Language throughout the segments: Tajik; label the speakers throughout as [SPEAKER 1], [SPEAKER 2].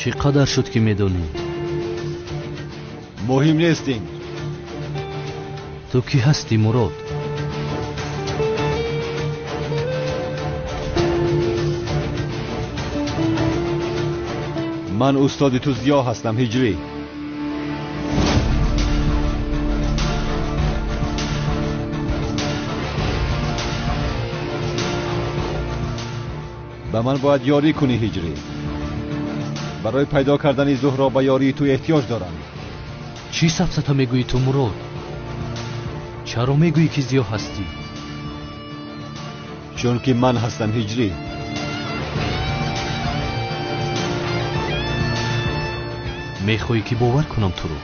[SPEAKER 1] Чӣ қадар шуд ки медонӣ?
[SPEAKER 2] Муҳим нест ин.
[SPEAKER 1] Ту кӣ ҳастӣ, Мурод?
[SPEAKER 2] Ман устоди ту Зиё ҳастам, Ҳиҷрӣ. Ба ман бояд ёрӣ кунӣ, Ҳиҷрӣ. Барои пайдо кардани Зуҳро ба ёрии ту эҳтиёҷ дорам.
[SPEAKER 1] Чӣ сафсата мегӯӣ ту, Мурод? Чаро мегӯӣ ки Зиё ҳастӣ?
[SPEAKER 2] Чунки ман ҳастам, Ҳиҷрӣ.
[SPEAKER 1] Мехоҳӣ ки бовар кунам туро?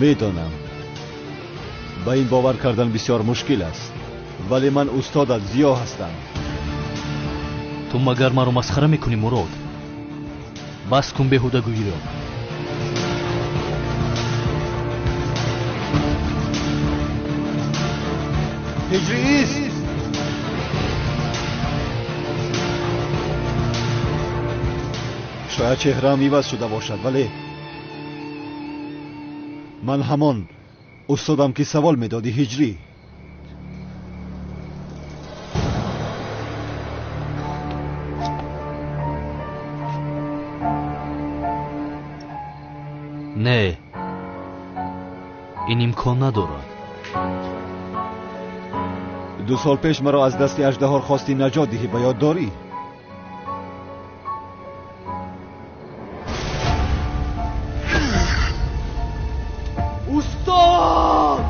[SPEAKER 2] Медонам, ба ин бовар кардан бисёр мушкил аст, вале ман устодат Зиё ҳастам.
[SPEAKER 1] Ту магар маро масхара мекунӣ, Мурод? Бас кун беҳудагӯиро.
[SPEAKER 2] Ҳиҷрӣ ист! Шояд чеҳраам иваз шуда бошад, вале ман ҳамон устодам ки савол медодӣ, Ҳиҷрӣ.
[SPEAKER 1] Не, ин имкон надорад.
[SPEAKER 2] 2 сол пеш маро аз дасти аждаҳор хости наҷот диҳӣ, ба ёд дорӣ?
[SPEAKER 1] Устод!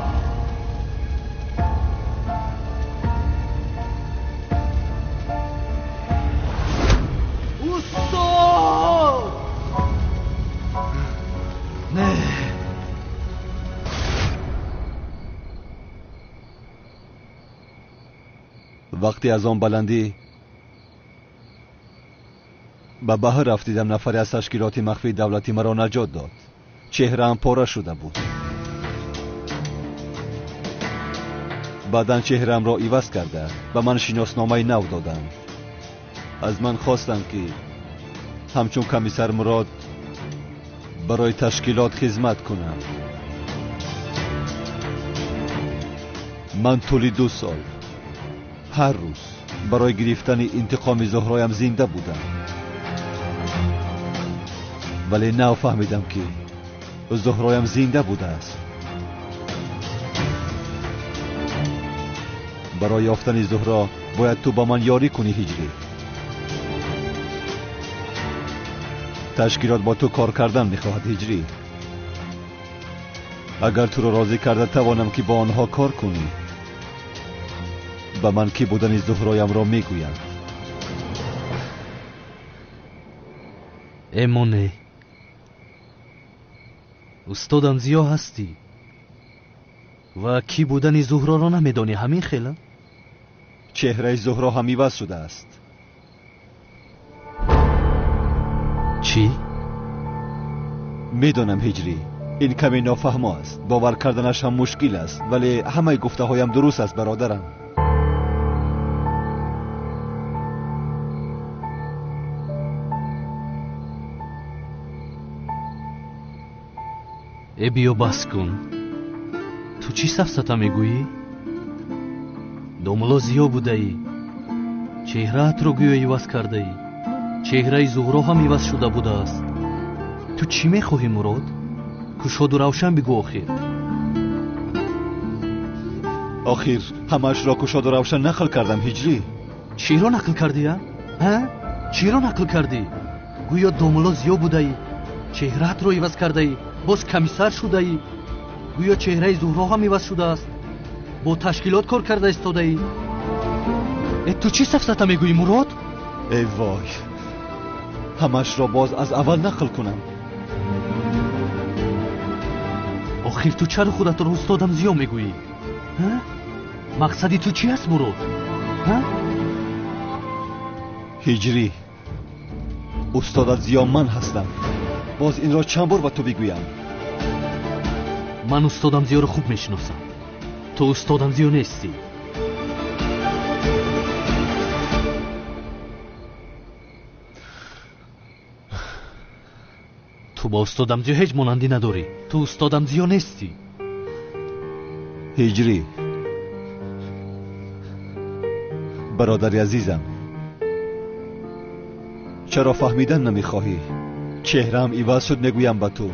[SPEAKER 1] Устод! Не.
[SPEAKER 2] Вақте аз он баландӣ ба баҳр рафтидам, нафаре аз ташкилоти махфии давлатӣ маро наҷот дод. Чеҳраам пора шуда буд. Баъдан чеҳраамро иваз карда ба ман шиносномаи нав доданд. Аз ман хостанд, ки ҳамчун комиссар Мурод барои ташкилот хизмат кунам. Ман тӯли 2 сол ҳар рӯз барои гирифтани интиқоми Зуҳроям зинда будам, вале нав фаҳмидам, ки Зуҳроям зинда будааст. Барои ёфтани Зуҳро бояд ту ба ман ёрӣ кунӣ, Ҳиҷрӣ. Ташкилот бо ту кор кардан мехоҳад, Ҳиҷрӣ. Агар туро розӣ карда тавонам, ки бо онҳо кор кунӣ, ба ман кӣ будани Зуҳроямро мегӯянд.
[SPEAKER 1] Эмоне, устодам Зиё ҳастӣ ва кӣ будани Зуҳроро намедонӣ, ҳамин хела?
[SPEAKER 2] Чеҳраи Зуҳро ҳам иваз шудааст.
[SPEAKER 1] Чӣ?
[SPEAKER 2] Медонам, Ҳиҷрӣ, ин каме нофаҳмо аст, бовар карданаш ҳам мушкил аст, вале ҳамаи гуфтаҳоям дуруст аст, бародарам.
[SPEAKER 1] Э, биё бас кун. Ту чӣ сафсата мегӯӣ? Домулло Зиё будаӣ, чеҳраатро гӯё иваз кардаӣ, чеҳраи Зуҳро ҳам иваз шуда будааст. Ту чӣ мехоҳӣ, Мурод? Кушоду равшан бигӯ охир.
[SPEAKER 2] Охир ҳамаашро кушоду равшан нақл кардам, Ҳиҷрӣ.
[SPEAKER 1] Чиро нақл кардӣ, а? Ҳа? Чиро нақл кардӣ? Гӯё домулло Зиё будаӣ, чеҳраатро иваз кардаӣ, боз комиссар шудаӣ, гӯё чеҳраи Зуҳро ҳам иваз шудааст, бо ташкилот кор карда истодаӣ. Э, ту чӣ сафсата мегӯӣ, Мурод?
[SPEAKER 2] Эй вой, ҳамаашро боз аз аввал нақл кунам.
[SPEAKER 1] Охир ту чаро худатро устодам Зиё мегӯӣ? Ҳа? Мақсади ту чӣ аст, Мурод? Ҳа?
[SPEAKER 2] Ҳиҷрӣ, устодат Зиё ман ҳастам. Боз инро чанд бор ба ту бигӯям?
[SPEAKER 1] Ман устодам Зиёро хуб мешиносам. Ту устодам Зиё нестӣ. Ту ба устодам Зиё ҳеҷ монандӣ надорӣ. Ту устодам Зиё нестӣ.
[SPEAKER 2] Ҳиҷрӣ, бародари азизам, чаро фаҳмидан намехоҳӣ? Чеҳраам иваз шуд, мегӯям ба ту.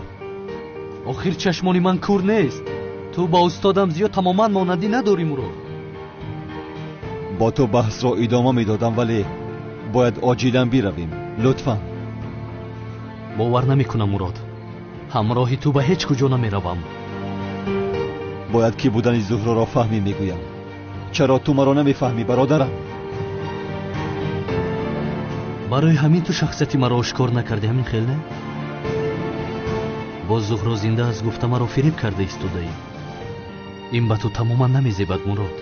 [SPEAKER 1] Охир чашмони ман кур нест. Ту ба устодам Зиё тамоман монандӣ надорӣ, Мурод.
[SPEAKER 2] Бо ту баҳсро идома медодам, вале бояд оҷилан биравем. Лутфан.
[SPEAKER 1] Бовар намекунам, Мурод. Ҳамроҳи ту ба ҳеҷ куҷо намеравам.
[SPEAKER 2] Бояд ки будани Зуҳроро фаҳмӣ, мегӯям. Чаро ту маро намефаҳмӣ, бародарам?
[SPEAKER 1] Барои ҳамин ту шахсияти маро ошкор накардӣ, ҳамин хел не? Боз Зуҳро зинда аст гуфта маро фиреб карда истодаӣ. Ин ба ту тамоман намезебад, Мурод.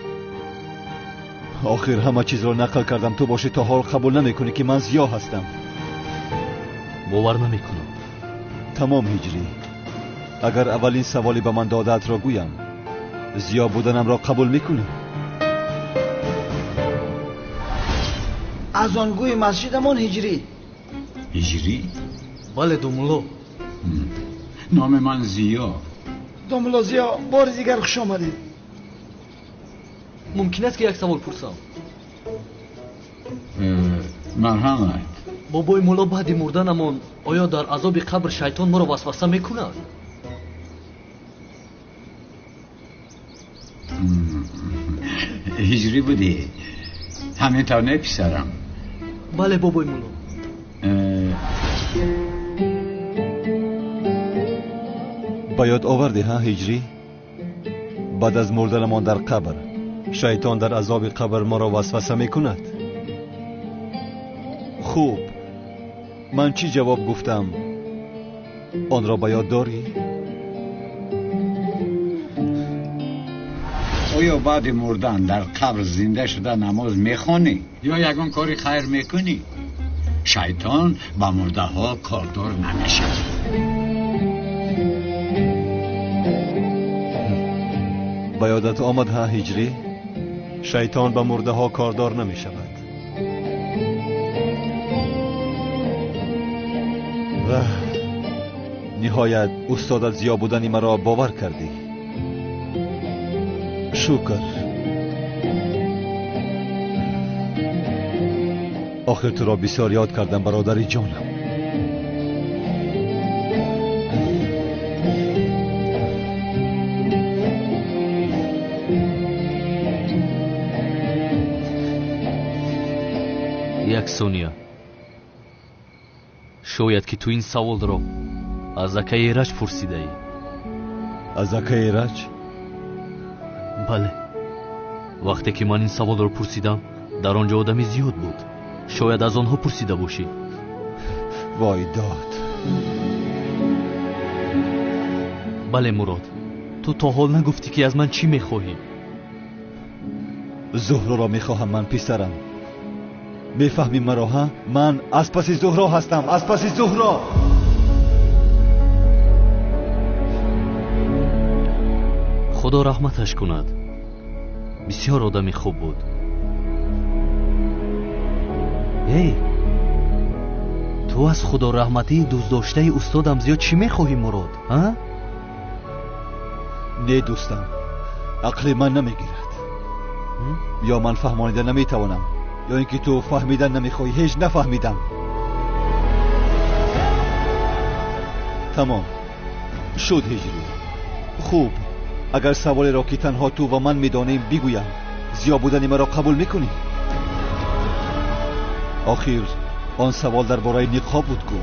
[SPEAKER 2] Охир ҳама чизро нақл кардам, ту бошӣ то ҳол қабул намекунӣ ки ман Зиё ҳастам.
[SPEAKER 1] Бовар намекунам.
[SPEAKER 2] Тамом, Ҳиҷрӣ. Агар аввалин саволе ба ман додаатро гӯям, Зиё буданамро қабул мекунӣ?
[SPEAKER 3] Аз он гӯи масҷидамон Ҳиҷрӣ.
[SPEAKER 4] Ҳиҷрӣ?
[SPEAKER 1] Бале, домулло.
[SPEAKER 4] Номи ман Зиё.
[SPEAKER 3] Домулло Зиё, бори дигар хуш омадед.
[SPEAKER 1] Мумкин аст ки як савол пурсам?
[SPEAKER 4] Марҳамат.
[SPEAKER 1] Бобои мулло, баъди мурданамон оё дар азоби қабр шайтон моро васваса мекунад?
[SPEAKER 4] Ҳиҷрӣ будӣ? Ҳамин тавр не, писарам?
[SPEAKER 1] Бале, бобои мулло.
[SPEAKER 2] Ба ёд овардӣ, ҳа, Ҳиҷрӣ? Баъд аз мурданамон дар қабр шайтон дар азоби қабр моро васваса мекунад. Хуб, ман чӣ ҷавоб гуфтам? Онро ба ёд дорӣ?
[SPEAKER 4] Оё баъди мурдан дар қабр зинда шуда намоз мехонӣ ё ягон кори хайр мекунӣ? Шайтон ба мурдаҳо кордор намешавад.
[SPEAKER 2] Ба ёдат омад, ҳа, Ҳиҷрӣ? Шайтон ба мурдаҳо кордор намешавад. Ва ниҳоят устодат Зиё будани маро бовар кардӣ. Шукр. Охир туро бисёр ёд кардам, бародари ҷонам.
[SPEAKER 1] Як сония. Шояд ки ту ин саволро аз акаи Эраҷ пурсидаӣ.
[SPEAKER 2] Аз акаи Эраҷ?
[SPEAKER 1] Бале. Вақте ки ман ин саволро пурсидам, дар он ҷо одами зиёд буд. Шояд аз онҳо пурсида бошӣ.
[SPEAKER 2] Вой дод.
[SPEAKER 1] Бале, Мурод, ту то ҳол нагуфтӣ ки аз ман чӣ мехоҳӣ.
[SPEAKER 2] Зуҳроро мехоҳам ман, писарам. Мефаҳмӣ маро, ҳа? Ман аз паси Зуҳро ҳастам, аз паси Зуҳро.
[SPEAKER 1] Худо раҳматаш кунад. Бисёр одами хуб буд. Эй, ту аз худораҳматии дӯстдоштаи устодам зиёд чӣ мехоҳӣ, Мурод, ҳа?
[SPEAKER 2] Не, дӯстам, ақли ман намегирад. Ё ман фаҳмонида наметавонам, ё ин ки ту фаҳмидан намехоҳӣ. Ҳеҷ нафаҳмидам. Тамом шуд, Ҳиҷрӣ. Хуб, агар саволеро ки танҳо ту ва ман медонем бигӯям, Зиё будани маро қабул мекунӣ? Охир он савол дар бораи ниқоб буд ку.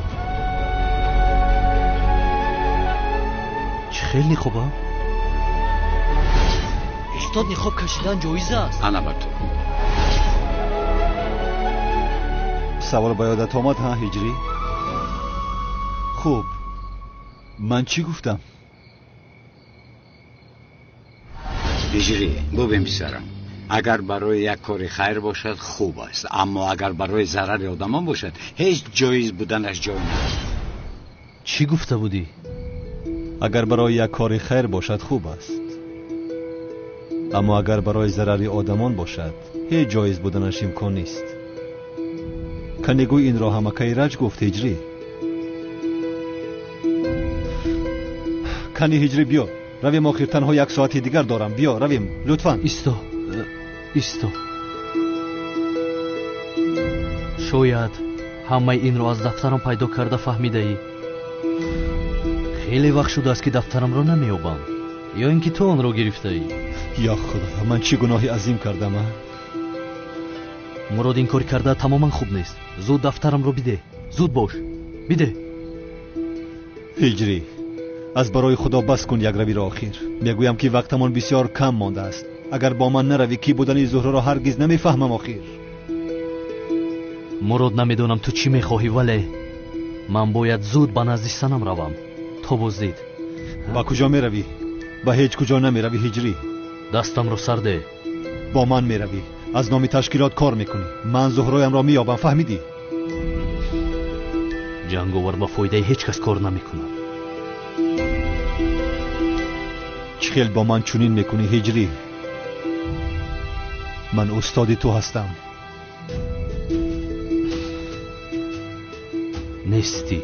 [SPEAKER 1] Чӣ хел ниқоба? Устод, ниқоб кашидан ҷоиз аст?
[SPEAKER 4] Ана ба ту.
[SPEAKER 2] Савол ба ёдат омад, ҳа, Ҳиҷрӣ? Хуб, ман чӣ гуфтам?
[SPEAKER 4] Ҳиҷрӣ, бубин писарам, агар барои як кори хайр бошад хуб аст, аммо агар барои зарари одамон бошад ҳеҷ ҷоиз буданаш ҷой надорад.
[SPEAKER 1] Чӣ гуфта будӣ?
[SPEAKER 2] Агар барои як кори хайр бошад хуб аст, аммо агар барои зарари одамон бошад ҳеҷ ҷоиз буданаш имкон нест. Канегӯй инро ҳамакаи Раҷ гуфт, Ҳиҷрӣ. Кани ҳиҷрӣ, биё равем. Охир танҳо як соати дигар дорам. Биё равем, лутфан.
[SPEAKER 1] Исто, исто. Шояд ҳамаи инро аз дафтарам пайдо карда фаҳмидаӣ. Хеле вақт шудааст, ки дафтарамро намеёбам. Ё ин ки ту онро гирифтаӣ?
[SPEAKER 2] Ё Худо, ман чӣ гуноҳи азим кардам, а?
[SPEAKER 1] Мурод, ин кори карда тамоман хуб нест. Зуд дафтарамро бидеҳ. Зуд бош, бидеҳ.
[SPEAKER 2] Ҳиҷрӣ, аз барои Худо бас кун якравиро. Охир мегӯям, ки вақтамон бисёр кам мондааст. Агар бо ман наравӣ, кӣ будани Зуҳроро ҳаргиз намефаҳмам. Охир
[SPEAKER 1] Мурод, намедонам ту чӣ мехоҳӣ, вале ман бояд зуд ба назди санам равам то боздид.
[SPEAKER 2] Ба куҷо меравӣ? Ба ҳеҷ куҷо намеравӣ, ҳиҷрӣ.
[SPEAKER 1] Дастамро сар деҳ.
[SPEAKER 2] Бо ман меравӣ. Аз номи ташкилот кор мекунӣ. Ман Зуҳроямро меёбам, фаҳмидӣ?
[SPEAKER 1] Ҷанговар ба фоидаи ҳеҷ кас кор намекунад.
[SPEAKER 2] Чӣ хел бо ман чунин мекунӣ, ҳиҷрӣ? Ман устоди ту ҳастам.
[SPEAKER 1] Нестӣ.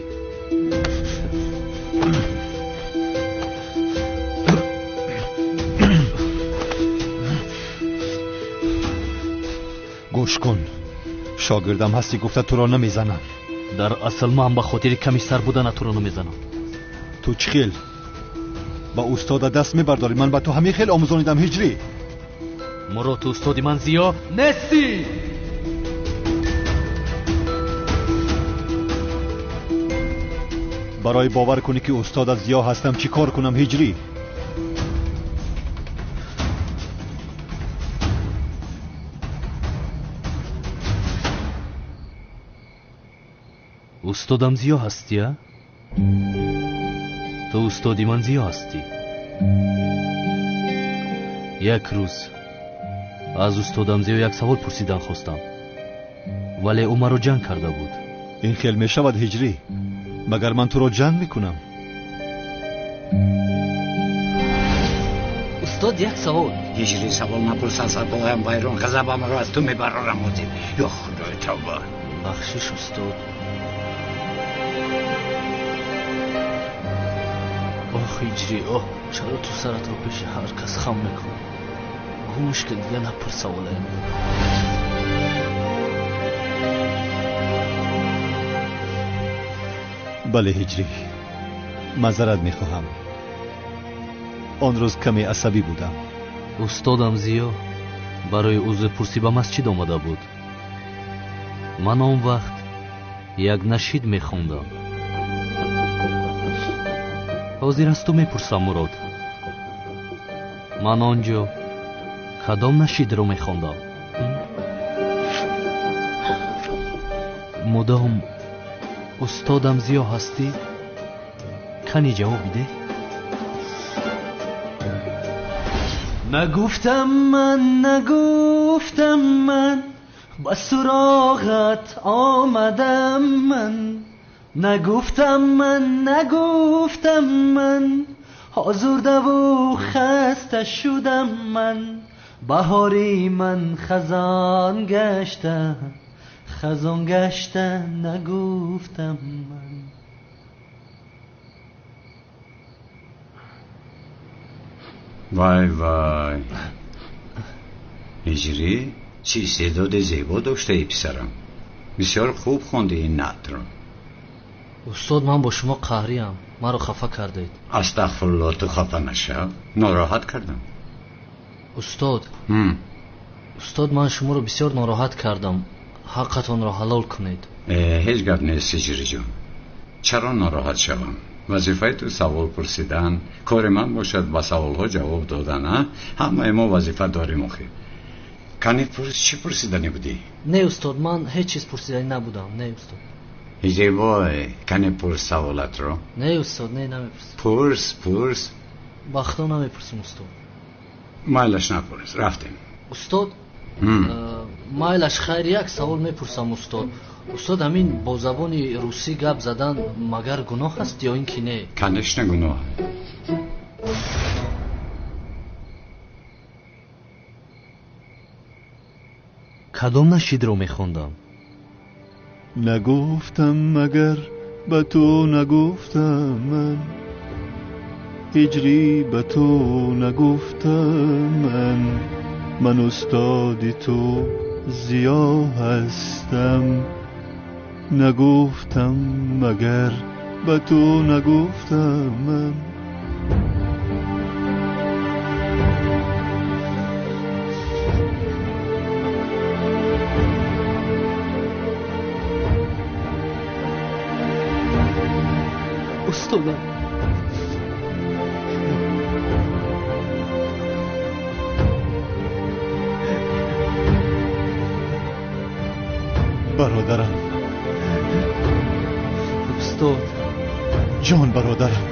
[SPEAKER 2] Гӯш кун, шогирдам ҳастӣ гуфта туро намезанам.
[SPEAKER 1] Дар асл ман ба хотири комиссар будана туро намезанам.
[SPEAKER 2] Ту чӣ хел ба устода даст мебардорӣ? Ман ба ту ҳамин хел омӯзонидам, ҳиҷрӣ.
[SPEAKER 1] Мурод, ту устоди ман Зиё нестӣ.
[SPEAKER 2] Барои бовар кунӣ, ки устодат Зиё ҳастам, чӣ кор кунам, ҳиҷрӣ?
[SPEAKER 1] Устодам Зиё ҳастӣ, а? Ту устоди ман Зиё ҳастӣ. Як рӯз аз устодам Зиё як савол пурсидан хостам, вале ӯ маро ҷанг карда буд.
[SPEAKER 2] Ин хел мешавад, ҳиҷрӣ? Магар ман туро ҷанг мекунам?
[SPEAKER 1] Устод, як савол.
[SPEAKER 4] Ҳиҷрӣ, савол напурс, асабоям вайрон, ғазабамро аз ту мебарорам ҳозир. Ё Худои, тавба.
[SPEAKER 1] Бахшиш, устод. Оҳ, ҳиҷрӣ, оҳ, чаро ту саратро пеши ҳар кас хам мекунӣ? Гӯш кун, дига напурс саволаям.
[SPEAKER 2] Бале, ҳиҷрӣ, маъзарат мехоҳам. Он рӯз каме асабӣ будам.
[SPEAKER 1] Устодам Зиё барои узрпурсӣ ба масҷид омада буд. Ман он вақт як нашид мехондам. Ҳозир аз ту мепурсам, Мурод, ман он ҷо кадом нашидро мехондам? Мудом устодам Зиё ҳастӣ? Кани ҷавоб бидеҳ. Нагуфтам ман, нагуфтам ман, ба суроғат омадам ман. Нагуфтам ман, нагуфтам ман, озурдаву хаста шудам ман. Баҳори ман хазон гашта, хазон гашта, нагуфтам ман.
[SPEAKER 4] Вай, вай, ҳиҷрӣ, чӣ истеъдоди зебо доштаи, писарам. Бисёр хуб хонди ин наътро.
[SPEAKER 1] Устод, ман бо шумо қаҳриям. Маро хафа кардед.
[SPEAKER 4] Астағфирулло, ту хафа нашав. Нороҳат кардам?
[SPEAKER 1] Устод, устод, ман шуморо бисёр нороҳат кардам. Ҳаққатонро ҳалол кунед.
[SPEAKER 4] Ҳеҷ гап нест, ҳиҷриҷон. Чаро нороҳат шавам? Вазифаи ту савол пурсидан, кори ман бошад ба саволҳо ҷавоб додан. А ҳамаи мо вазифа дорем охир. Кани пурс, чӣ пурсиданӣ будӣ?
[SPEAKER 1] Не, устод, ман ҳеҷ чиз пурсиданӣ набудам. Не, устод.
[SPEAKER 4] Ҳиҷрибой, кани пурс саволатро.
[SPEAKER 1] Не, устод, не, намепурсам.
[SPEAKER 4] Пурс, пурс.
[SPEAKER 1] Ба худо намепурсам, устод.
[SPEAKER 4] Майлаш, напурс, рафтем.
[SPEAKER 1] Устод, майлаш, хайр, як савол мепурсам, устод. Устод, ҳамин бо забони русӣ гап задан магар гуноҳ аст ё ин ки не?
[SPEAKER 4] Конечно, гуноҳ.
[SPEAKER 1] Кадом нашидро мехондам?
[SPEAKER 2] Нагуфтам магар ба ту, нагуфтам ман. Ҳиҷрӣ ба ту нагуфтам ман, ман устоди ту Зиё ҳастам. Нагуфтам магар ба ту нагуфтам ман.
[SPEAKER 1] Устодам,
[SPEAKER 2] бародарам,
[SPEAKER 1] устод
[SPEAKER 2] ҷон, бародарам.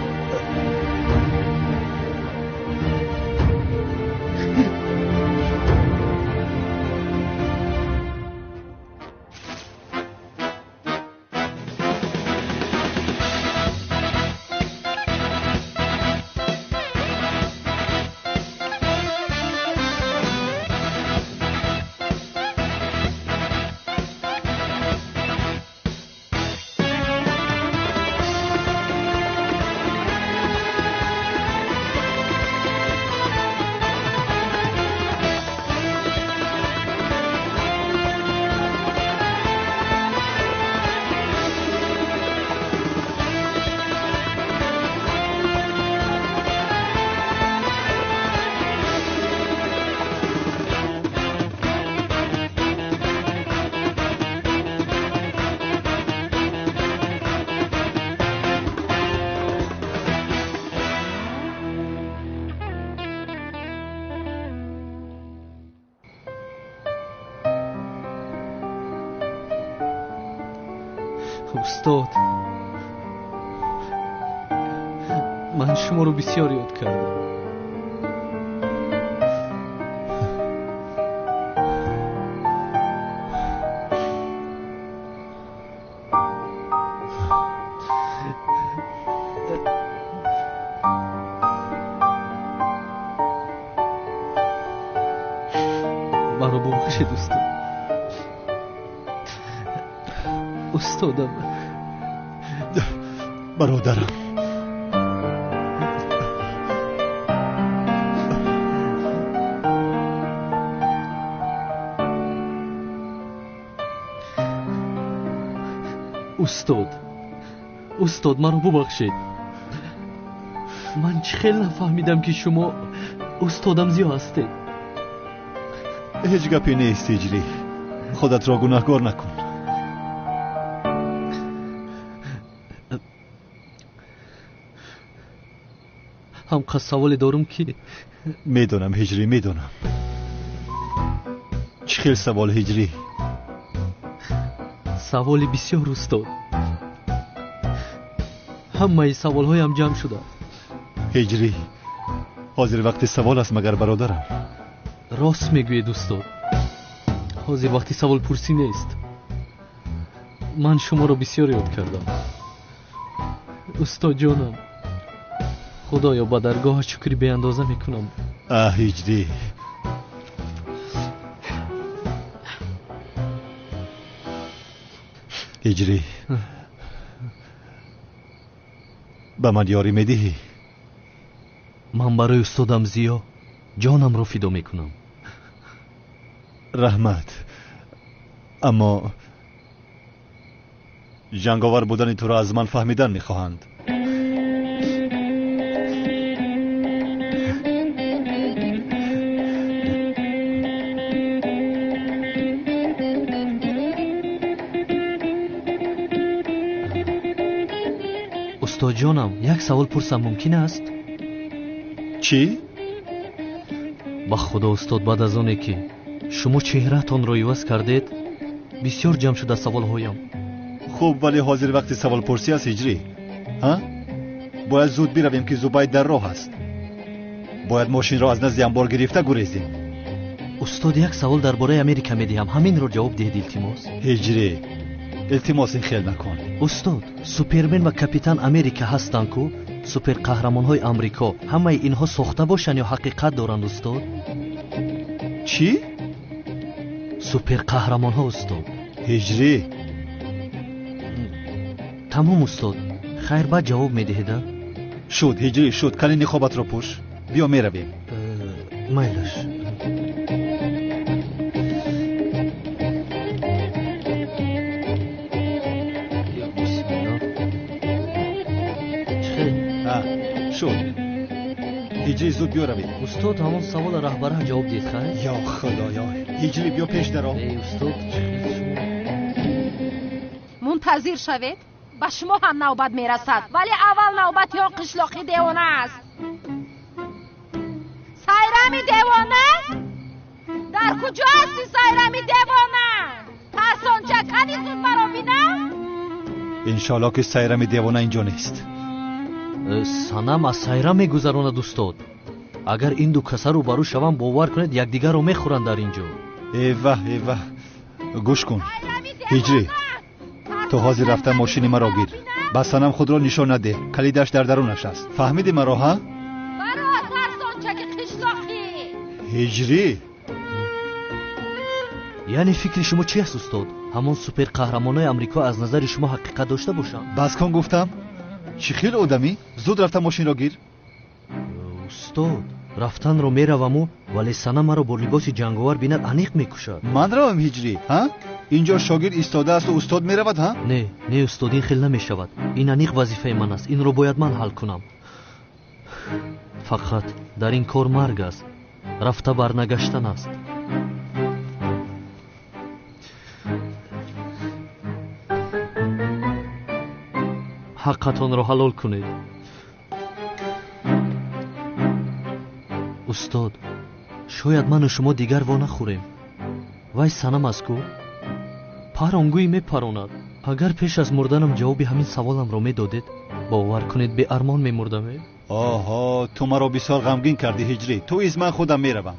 [SPEAKER 1] Устод, ман шуморо бисёр ёд кардам. Маро бубахшед, устод. Устодам,
[SPEAKER 2] бародарам.
[SPEAKER 1] Устод, устод, маро бубахшед. Ман чӣ хел нафаҳмидам, ки шумо устодам Зиё ҳастед.
[SPEAKER 2] Ҳеҷ гапе нест, Ҳиҷрӣ. Худатро гунаҳкор накун.
[SPEAKER 1] Ҳамқа саволе дорум, ки
[SPEAKER 2] медонам, Ҳиҷрӣ, медонам. Чӣ хел савол, Ҳиҷрӣ?
[SPEAKER 1] Саволи бисёр, устод. Ҳамаи саволҳоям ҷамъ шудааст.
[SPEAKER 2] Ҳиҷрӣ, ҳозир вақти савол аст магар, бародарам?
[SPEAKER 1] Рост мегӯед, устод. Ҳозир вақти саволпурсӣ нест. Ман шуморо бисёр ёд кардам, устодҷонам. Худоё, ба даргоҳа шукри беандоза мекунам.
[SPEAKER 2] Аҳ, Ҳиҷрӣ, Ҳиҷрӣ, ба ман ёрӣ медиҳӣ?
[SPEAKER 1] Ман барои устодам Зиё ҷонамро фидо мекунам.
[SPEAKER 2] Раҳмат, аммо ҷанговар будани туро аз ман фаҳмидан мехоҳанд.
[SPEAKER 1] Устодҷонам, як савол пурсам мумкин аст?
[SPEAKER 2] Чӣ?
[SPEAKER 1] Ба худо, устод, баъд аз оне ки шумо чеҳраатонро иваз кардед, бисёр ҷамъ шуда саволҳоям.
[SPEAKER 2] Хуб, вале ҳозир вақти саволпурсӣ аст, Ҳиҷрӣ. Ҳа? Бояд зуд биравем, ки Зубайд дар роҳ аст. Бояд мошинро аз назди амбор гирифта гурезем.
[SPEAKER 1] Устод, як савол дар бораи Америка медиҳам, ҳаминро ҷавоб диҳед, илтимос.
[SPEAKER 2] Ҳиҷрӣ, илтимос, ин хел накун.
[SPEAKER 1] Устод, Супермен ва Капитан Америка ҳастанд ку, суперқаҳрамонҳои Амрико. Ҳамаи инҳо сохта бошанд ё ҳақиқат доранд, устод?
[SPEAKER 2] Чӣ?
[SPEAKER 1] Суперқаҳрамонҳо, устод.
[SPEAKER 2] Ҳиҷрӣ.
[SPEAKER 1] Тамом, устод. Хайр, баъд ҷавоб медиҳед, а?
[SPEAKER 2] Шуд, ҳиҷрӣ, шуд. Кани ниқобатро пӯш. Биё меравем.
[SPEAKER 1] Майлаш.
[SPEAKER 2] Шуд. Ҳиҷрӣ, зуд биё равем.
[SPEAKER 1] Устод, ҳамон савола раҳбара ҷавоб диҳед, хайр?
[SPEAKER 2] Ё худоё, ҳиҷрӣ, биё пеш даро.
[SPEAKER 1] Эй устод, чӣ хел шумо?
[SPEAKER 5] Мунтазир шавед, ба шумо ҳам навбат мерасад, вале аввал навбати он қишлоқи девона аст. Сайрами девона? Дар куҷо ҳасти, Сайрами девона? Тарсонча, кани зуд маро бинам?
[SPEAKER 2] Иншоалло ки Сайрами девона инҷо нест.
[SPEAKER 1] Санам аз Сайрам мегузаронад, устод. Агар ин ду каса рӯбарӯ шаванд, бовар кунед, якдигарро мехӯранд дар ин ҷо.
[SPEAKER 2] Эваҳ, эваҳ, гӯш кун ҳиҷрӣ, ту ҳозир рафта мошини маро гир. Ба Санам худро нишон надеҳ, калидаш дар дарунаш аст. Фаҳмидӣ маро, ҳа?
[SPEAKER 5] Баро, тарсончаки қишлоқӣ.
[SPEAKER 2] Ҳиҷрӣ,
[SPEAKER 1] яъне фикри шумо чи аст, устод? Ҳамон суперқаҳрамонои Амрико аз назари шумо ҳақиқат дошта бошанд?
[SPEAKER 2] Бас кун гуфтам. Чӣ хел одамӣ? Зуд рафта мошинро гир.
[SPEAKER 1] Устод, рафтанро мераваму, вале Санам маро бо либоси ҷанговар бинад, аниқ мекушад.
[SPEAKER 2] Ман равам, ҳиҷрӣ, ҳа? Инҷо шогирд истодаасту устод меравад, ҳа?
[SPEAKER 1] Не, не, устод, ин хел намешавад. Ин аниқ вазифаи ман аст, инро бояд ман ҳал кунам. Фақат дар ин кор марг аст, рафта барнагаштан аст. Ҳаққатонро ҳалол кунед. Устод, шояд ману шумо дигар во нахӯрем. Вай Санам аст ку? Паронгӯй мепаронад. Агар пеш аз мурданам ҷавоби ҳамин саволамро медодед, бовар кунед, беармон мемурдам.
[SPEAKER 2] Оҳо, ту маро бисёр ғамгин кардӣ, ҳиҷрӣ. Ту из ман худам меравам.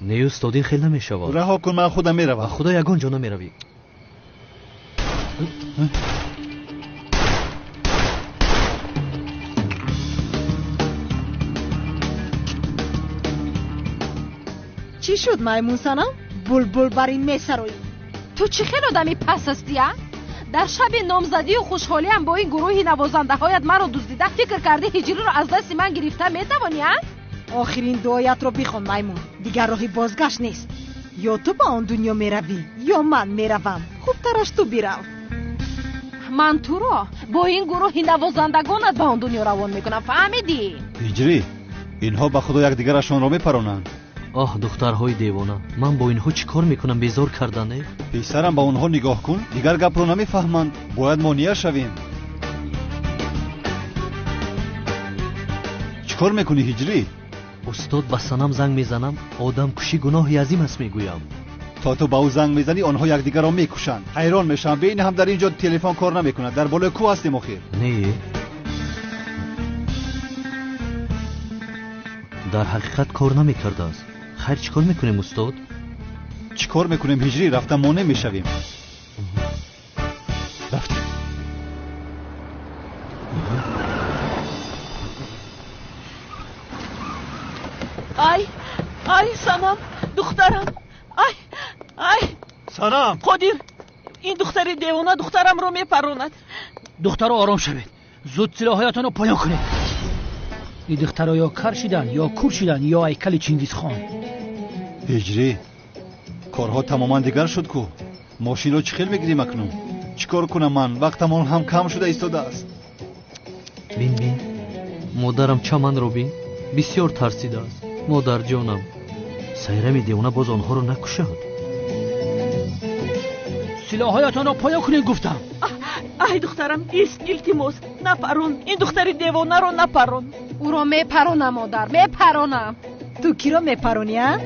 [SPEAKER 1] Не, устод, ин хел намешавад.
[SPEAKER 2] Раҳо кун, ман худам меравам.
[SPEAKER 1] Ба худо ягон ҷо намеравӣ.
[SPEAKER 6] Чӣ шуд, маймун Санам? Булбул бар ин месароӣ.
[SPEAKER 5] Ту чӣ хел одами пас ҳастӣ, а? Дар шаби номзадию хушҳолиам бо ин гурӯҳи навозандаҳоят маро дуздида, фикр кардӣ ҳиҷриро аз дасти ман гирифта метавонӣ, а?
[SPEAKER 6] Охирин дуоятро бихон, маймун. Дигар роҳи бозгашт нест. Ё ту ба он дунё меравӣ, ё ман меравам. Хубтараш ту бирав.
[SPEAKER 5] Ман туро бо ин гурӯҳи навозандагонат ба он дунё равон мекунам, фаҳмидӣ?
[SPEAKER 2] Ҳиҷрӣ, инҳо ба худо якдигарашонро мепаронанд.
[SPEAKER 1] Оҳ, духтарҳои девона, ман бо инҳо чӣ кор мекунам, безор кардане?
[SPEAKER 2] Писарам, ба онҳо нигоҳ кун, дигар гапро намефаҳманд. Бояд монеа шавем. Чӣ кор мекунӣ, ҳиҷрӣ?
[SPEAKER 1] Устод, ба Санам занг мезанам, одамкушӣ гуноҳи азим аст, мегӯям.
[SPEAKER 2] То ту ба ӯ занг мезанӣ, онҳо якдигарро мекушанд. Ҳайрон мешавам, бе ин ҳам дар ин ҷо телефон кор намекунад. Дар болои кӯҳ ҳастем охир.
[SPEAKER 1] Не, дар ҳақиқат кор намекардааст. Хайр, чӣ кор мекунем, устод?
[SPEAKER 2] Чӣ кор мекунем, ҳиҷрӣ? Рафта монеъ мешавем. Рафтем.
[SPEAKER 7] Ай, ай, Санам, духтарам, ай, ай.
[SPEAKER 8] Санам!
[SPEAKER 7] Қодир, ин духтари девона духтарамро мепаронад.
[SPEAKER 8] Духтаро, ором шавед, зуд силоҳоятонро поён кунед. Ин духтаро ё кар шидан, ё кур шидан, ё ҳайкали Чингизхон.
[SPEAKER 2] Ҳиҷрӣ, корҳо тамоман дигар шуд ку. Мошинро чӣ хел мегирем акнун? Чӣ кор кунам ман? Вақтамон ҳам кам шуда истодааст.
[SPEAKER 1] Бин, бин, модарам, чаманро бин, бисёр тарсидааст. Модарҷонам, Сайрами девона боз онҳоро накушад.
[SPEAKER 8] Силоҳоятонро поён кунед, гуфтам.
[SPEAKER 7] Ай, духтарам, ист, илтимос, напарон, ин духтари девонаро напарон.
[SPEAKER 5] Ӯро мепаронам, модар, мепаронам.
[SPEAKER 6] Ту киро мепаронӣ, а?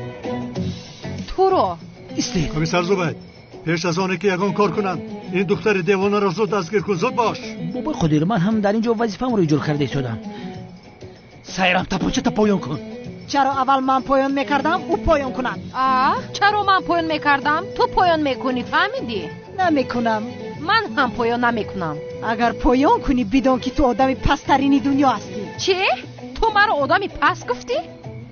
[SPEAKER 5] Туро.
[SPEAKER 8] Истед.
[SPEAKER 9] Комиссар Зубайд, пеш аз оне ки ягон кор кунанд, ин духтари девонаро зуд дастгир кун, зуд бош.
[SPEAKER 8] Бобои Қодир, ман ҳам дар ин ҷо вазифаамро иҷро карда истодам. Сайрам, тапончата поён кун.
[SPEAKER 6] Чаро аввал ман поён мекардам, ӯ поён кунад?
[SPEAKER 5] А, чаро ман поён мекардам, ту поён мекунӣ, фаҳмидӣ?
[SPEAKER 6] Намекунам.
[SPEAKER 5] Ман ҳам поён намекунам.
[SPEAKER 6] Агар поён кунӣ, бидон ки ту одами пасттарини дунё ҳастӣ.
[SPEAKER 5] Чӣ? Ту маро одами паст гуфтӣ?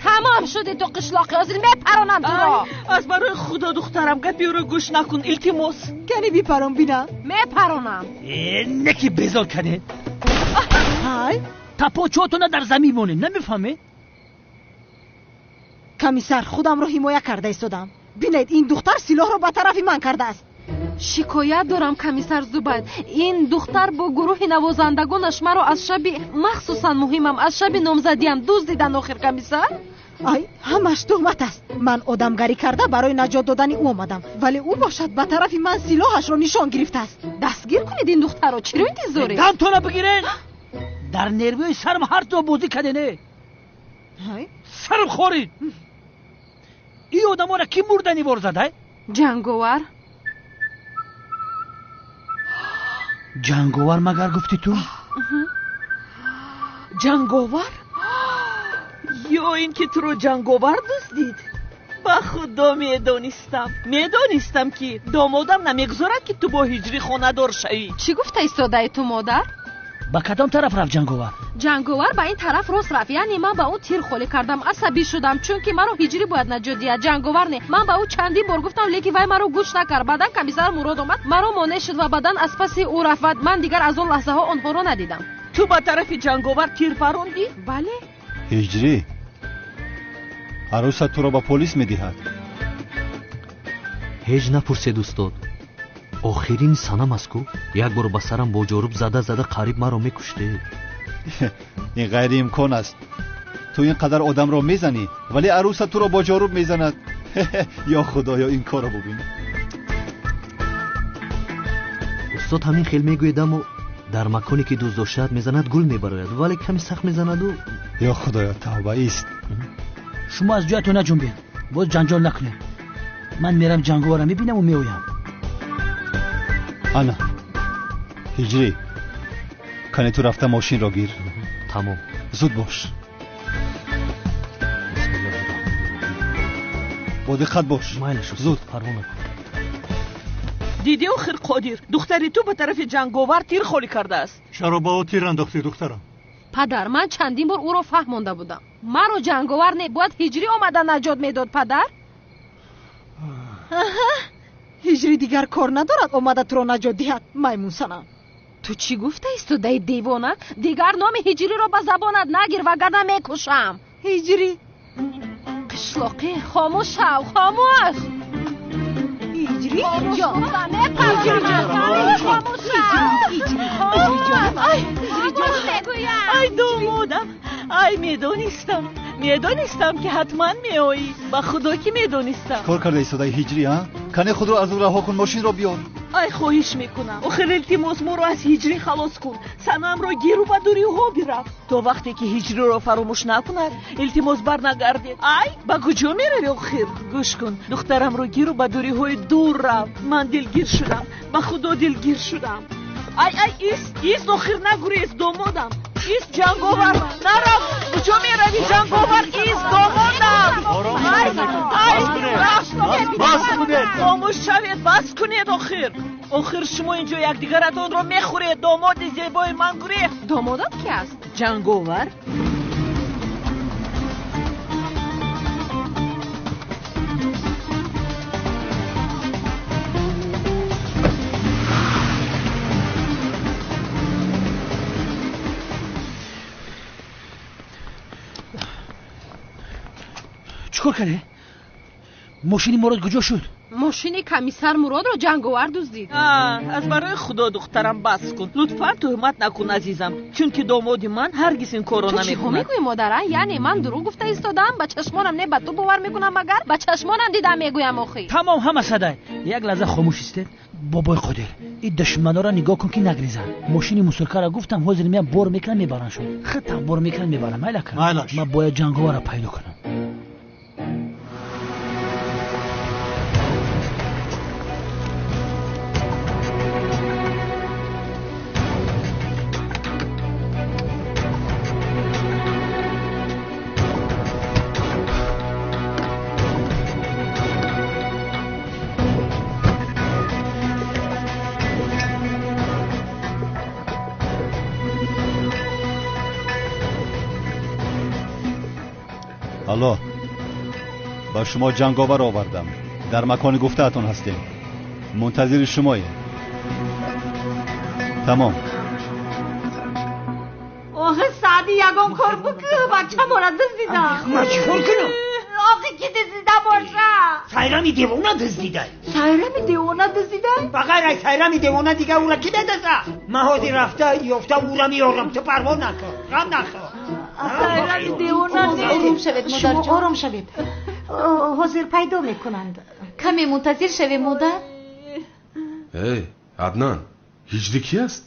[SPEAKER 5] Тамом шуди ту қишлоқи, ҳозир мепаронам туро.
[SPEAKER 7] Аз барои худо, духтарам, гапи ӯро гӯш накун, илтимос.
[SPEAKER 6] Кани бипарон, бинам.
[SPEAKER 5] Мепаронам.
[SPEAKER 8] Не ки безор кардед.
[SPEAKER 6] Ҳай,
[SPEAKER 8] Тапочотона дар замин монед, намефаҳмед?
[SPEAKER 6] Комиссар, худамро ҳимоя карда истодам. Бинед, ин духтар силоҳро ба тарафи ман кардааст.
[SPEAKER 5] Шикоят дорам, комиссар Зубайд. Ин духтар бо гурӯҳи навозандагонаш маро аз шаби махсусан муҳимам, аз шаби номзадиам дуздидан охир, комиссар.
[SPEAKER 6] Ай, ҳамаш туҳмат аст. Ман одамгарӣ карда барои наҷот додани ӯ омадам, вале ӯ бошад ба тарафи ман силоҳашро нишон гирифтааст.
[SPEAKER 5] Дастгир кунед ин духтарро, чиро интизоред?
[SPEAKER 8] Дамтона бигиред! Дар нервҳои сарам ҳар то бозӣ кардене. Сарам хорид. Ин одаморо кӣ мурдани вор зада?
[SPEAKER 5] Ҷанговар.
[SPEAKER 8] Ҷанговар магар гуфтӣ ту?
[SPEAKER 7] Ҷанговар? Ё ин ки туро ҷанговар дуздид? Ба худо медонистам, медонистам ки домодам намегузорад ки ту бо ҳиҷрӣ хонадор шавӣ.
[SPEAKER 5] Чӣ гуфта истодаи ту, модар?
[SPEAKER 8] Ба кадом тараф рафт ҷанговар?
[SPEAKER 5] Ҷанговар ба ин тараф рост рафт. Яъне ман ба ӯ тир холӣ кардам, асабӣ шудам, чунки маро ҳиҷрӣ бояд наҷот диҳад, ҷанговар не. Ман ба ӯ чандин бор гуфтам, лекин вай маро гӯш накард. Баъдан комиссар Мурод омад, маро монеъ шуд ва баъдан аз паси ӯ рафт ва ман дигар аз он лаҳзаҳо онҳоро надидам.
[SPEAKER 7] Ту ба тарафи ҷанговар тир парондӣ?
[SPEAKER 5] Бале.
[SPEAKER 2] Ҳиҷрӣ, арӯсат туро ба полис медиҳад.
[SPEAKER 1] Ҳеҷ напурсед, устод. Охирин санам аст ку. Як бор ба сарам бо ҷоруб зада зада қариб маро мекуштед.
[SPEAKER 2] Ин ғайриимкон аст. Ту ин қадар одамро мезанӣ, вале арӯсат туро бо ҷоруб мезанад. Ё худоё, ин корро бубин.
[SPEAKER 1] Устод ҳамин хел мегӯед, аммо дар маконе ки дӯст доштаат мезанад гул мебарояд, вале каме сахт мезанаду.
[SPEAKER 2] Ё худоё, тавба ист.
[SPEAKER 8] Шумо аз ҷоятон наҷунбед, боз ҷанҷол накунед. Ман мерам ҷанговарро мебинаму меоям.
[SPEAKER 2] Ана, ҳиҷрӣ, кане ту рафта мошинро гир.
[SPEAKER 1] Тамом.
[SPEAKER 2] Зуд бош. Бо диққат бош.
[SPEAKER 1] Майлаш,
[SPEAKER 2] зуд.
[SPEAKER 1] Парво накун.
[SPEAKER 7] Дидӣ охир, Қодир, духтари ту ба тарафи ҷанговар тир холӣ кардааст.
[SPEAKER 9] Чаро ба ӯ тир андохтӣ, духтарам?
[SPEAKER 5] Падар, ман чандин бор ӯро фаҳмонда будам. Маро ҷанговар не, бояд ҳиҷрӣ омада наҷот медод, падар.
[SPEAKER 6] Ҳиҷрӣ дигар кор надорад омада туро наҷот диҳад, маймунсанам.
[SPEAKER 5] Ту чӣ гуфта истодаи, девона? Дигар номи ҳиҷриро ба забонат нагир, вагарна мекушам.
[SPEAKER 6] Ҳиҷрӣ.
[SPEAKER 5] Қишлоқӣ, хомӯш шав, хомӯш.
[SPEAKER 6] Ҳиҷрӣ ҷон.
[SPEAKER 7] Ай домодам, ай медонистам, медонистам ки ҳатман меоӣ. Ба худо ки медонистам.
[SPEAKER 2] Кор карда истодаи ҳиҷрӣ, а? Кане худро аз ӯ раҳо кун, мошинро биёр.
[SPEAKER 7] Ай хоҳиш мекунам, охир илтимос, моро аз ҳиҷрӣ халос кун. Санамро гиру ба дуриҳо бирав. То вақте ки ҳиҷриро фаромӯш накунад, илтимос барнагардед. Ай, ба куҷо меравӣ охир? Гӯш кун, духтарамро гиру ба дуриҳои дур рав. Ман дилгир шудам, ба худо дилгир шудам. Ай, ай, ист, ист, охир нагурез, домодам. Ист, ҷанговар, нарав. Куҷо меравӣ, ҷанговар? Ист, домодам. Ай, ай,
[SPEAKER 9] бас кунед.
[SPEAKER 7] Хомӯш шавед, бас кунед охир. Охир шумо инҷо якдигаратонро мехӯред. Домоди зебои ман гурехт.
[SPEAKER 5] Домодат ки аст?
[SPEAKER 7] Ҷанговар.
[SPEAKER 8] Чӣ кор кардӣ? Мошини Мурод куҷо шуд?
[SPEAKER 5] Мошини комиссар Муродро ҷанговар дуздид.
[SPEAKER 7] Аз барои худо, духтарам, бас кун. Лутфан туҳмат накун, азизам, чунки домоди ман ҳаргиз ин корро
[SPEAKER 5] Ту чиҳо
[SPEAKER 7] намекунад.
[SPEAKER 5] мегӯӣ, модара? Яъне ман дурӯғ гуфта истодам? Ба чашмонам не, ба ту бовар мекунам, магар ба чашмонам дидам мегӯям охи.
[SPEAKER 8] Тамом, ҳама садай. Як лаҳза хомӯш истед. Бобои Қодир, ин душманора нигоҳ кун ки нагрезанд. Мошини мусуркаро гуфтам, ҳозир меям бор мекунам, мебараншон. Хитам бор мекунам, мебарам. Майлака.
[SPEAKER 9] Майлаш.
[SPEAKER 8] Ман бояд ҷанговарро пайдо кунам.
[SPEAKER 2] Алло, ба шумо ҷанговар овардам. Дар макони гуфтаатон ҳастем. Мунтазири шумоем. Тамом.
[SPEAKER 10] Охе Саъди ягон кор бикӯ, бачамора дуздида.
[SPEAKER 11] Ман чӣ кор кунам?
[SPEAKER 10] Охе ки дуздида боша?
[SPEAKER 11] Сайрами девона дуздида.
[SPEAKER 10] Сайрами девона дуздида?
[SPEAKER 11] Ба ғайр аз Сайрами девона дига ӯра ки медузда? Ман ҳозир рафта ёфта ӯра меорам, ту парво накун, ғам нахӯр.
[SPEAKER 10] Сайрами девона.
[SPEAKER 6] Ором шавед, модарҷон, ором шавед. Ҳозир пайдо мекунанд.
[SPEAKER 5] Каме мунтазир шавем, модар.
[SPEAKER 12] Эй, Аднан, ҳиҷри ки аст?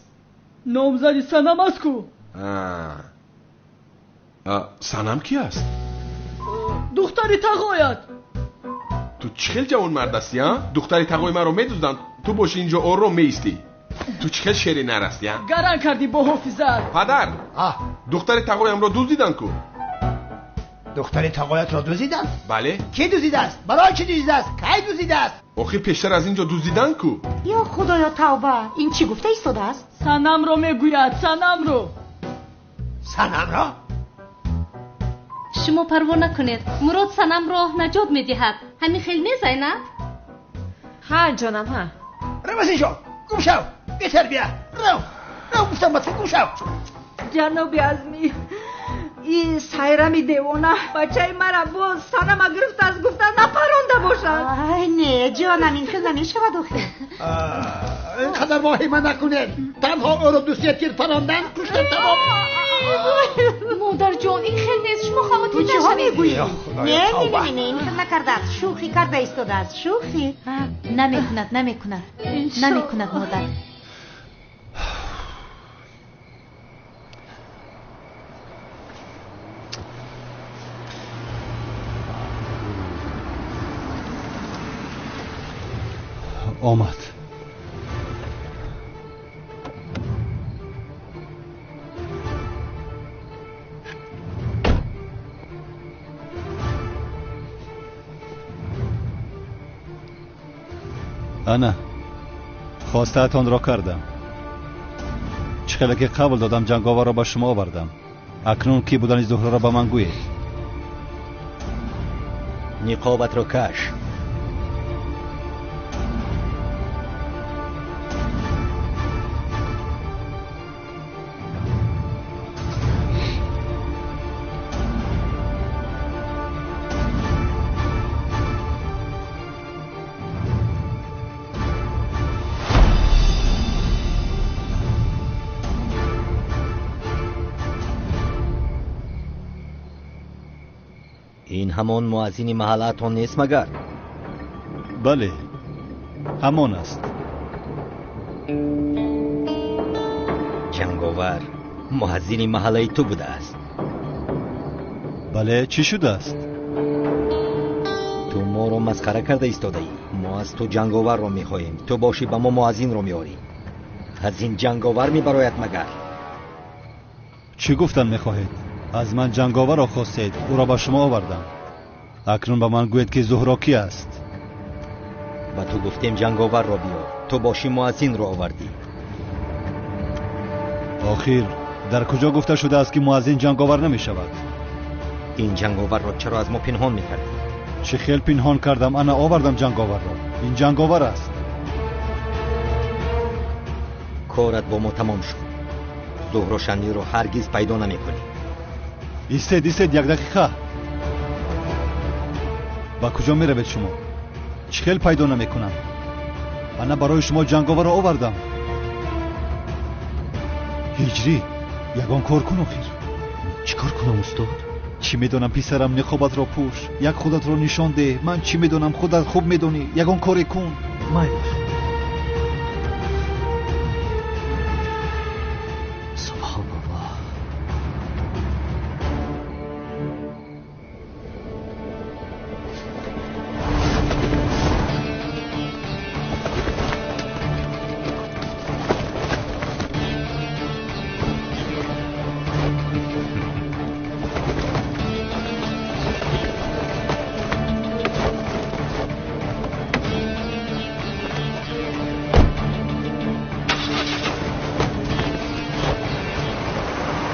[SPEAKER 7] Номзади Санам аст ку.
[SPEAKER 12] Санам ки аст?
[SPEAKER 7] Духтари тағоят.
[SPEAKER 12] Ту чӣ хел ҷавонмард ҳастӣ, а? Духтари тағои маро медузданд, ту боши инҷо ором меистӣ. Ту чӣ хел шери нар ҳастӣ, а?
[SPEAKER 7] Гаран кардӣ бо ҳофизат.
[SPEAKER 12] Падар, духтари тағоямро дуздиданд ку.
[SPEAKER 11] Духтари тағоятро дуздиданд?
[SPEAKER 12] Бале.
[SPEAKER 11] Кӣ дуздидааст? Барои чӣ дуздидааст? Кай дуздидааст?
[SPEAKER 12] Охир пештар аз инҷо дуздиданд ку.
[SPEAKER 6] Ё худоё, тавба! Ин чӣ гуфта истодааст?
[SPEAKER 7] Санамро мегӯяд, Санамро.
[SPEAKER 11] Санамро?
[SPEAKER 5] Шумо парво накунед, Мурод Санамро наҷот медиҳад. Ҳамин хел не, Зайнаб?
[SPEAKER 10] Ҳа, ҷонам, ҳа.
[SPEAKER 11] Рав аз инҷо, гум шав, бетарбия. Рав, рав, гуфтам ба ту, гум шав.
[SPEAKER 10] Ҷаноби Азмӣ, ин Сайрами девона бачаи мара боз Санама гирифтааст, гуфта напаронда бошад.
[SPEAKER 6] Ай, не, ҷонам, ин хел намешавад охир.
[SPEAKER 11] Ин қадар воҳима накунед. Танҳо ӯро дусия тир парондан, куштан тамом.
[SPEAKER 5] Модарҷон, ин хел нест, шумо хавотир
[SPEAKER 6] Ту чиҳо
[SPEAKER 5] нашавед.
[SPEAKER 6] мегӯӣ?
[SPEAKER 11] Худоё,
[SPEAKER 6] Не, не,
[SPEAKER 11] тавба.
[SPEAKER 6] не, не, ин хел накардааст, шӯхӣ карда истодааст, шӯхӣ.
[SPEAKER 13] Намекунад, намекунад, намекунад, модар.
[SPEAKER 2] Омад. Ана, хостаатонро кардам. Чӣ хеле ки қабл додам, ҷанговарро ба шумо овардам. Акнун кӣ будани Зуҳроро ба ман гӯед.
[SPEAKER 14] Ниқобатро каш. Ин ҳамон муаззини маҳаллаатон нест магар?
[SPEAKER 2] Бале, ҳамон аст.
[SPEAKER 14] Ҷанговар муаззини маҳаллаи ту будааст.
[SPEAKER 2] Бале, чӣ шудааст?
[SPEAKER 14] Ту моро масхара карда истодаӣ. Мо аз ту ҷанговарро мехоҳем, ту бошӣ ба мо муаззинро меорӣ. Аз ин ҷанговар мебарояд магар?
[SPEAKER 2] Чӣ гуфтан мехоҳед? Аз ман ҷанговарро хостед, ӯро ба шумо овардам. Акнун ба ман гӯед, ки Зуҳро кӣ аст?
[SPEAKER 14] Ба ту гуфтем ҷанговарро биёр, ту бошӣ муаззинро овардӣ.
[SPEAKER 2] Охир дар куҷо гуфта шудааст, ки муаззин ҷанговар намешавад?
[SPEAKER 14] Ин ҷанговарро чаро аз мо пинҳон мекардӣ?
[SPEAKER 2] Чӣ хел пинҳон кардам? Ана овардам ҷанговарро. Ин ҷанговар аст.
[SPEAKER 14] Корат бо мо тамом шуд. Зуҳро Шанлиро ҳаргиз пайдо намекунӣ.
[SPEAKER 2] Истед, истед, як дақиқа. Ба куҷо меравед шумо? Чӣ хел пайдо намекунам? Ана барои шумо ҷанговарро овардам. Ҳиҷрӣ, ягон кор кун охир.
[SPEAKER 1] Чӣ кор кунам, устод?
[SPEAKER 2] Чӣ медонам, писарам, ниқобатро пӯш, як худатро нишон деҳ. Ман чӣ медонам, худат хуб медонӣ. Ягон коре кун.
[SPEAKER 1] Майлаш. Субҳоналлоҳ.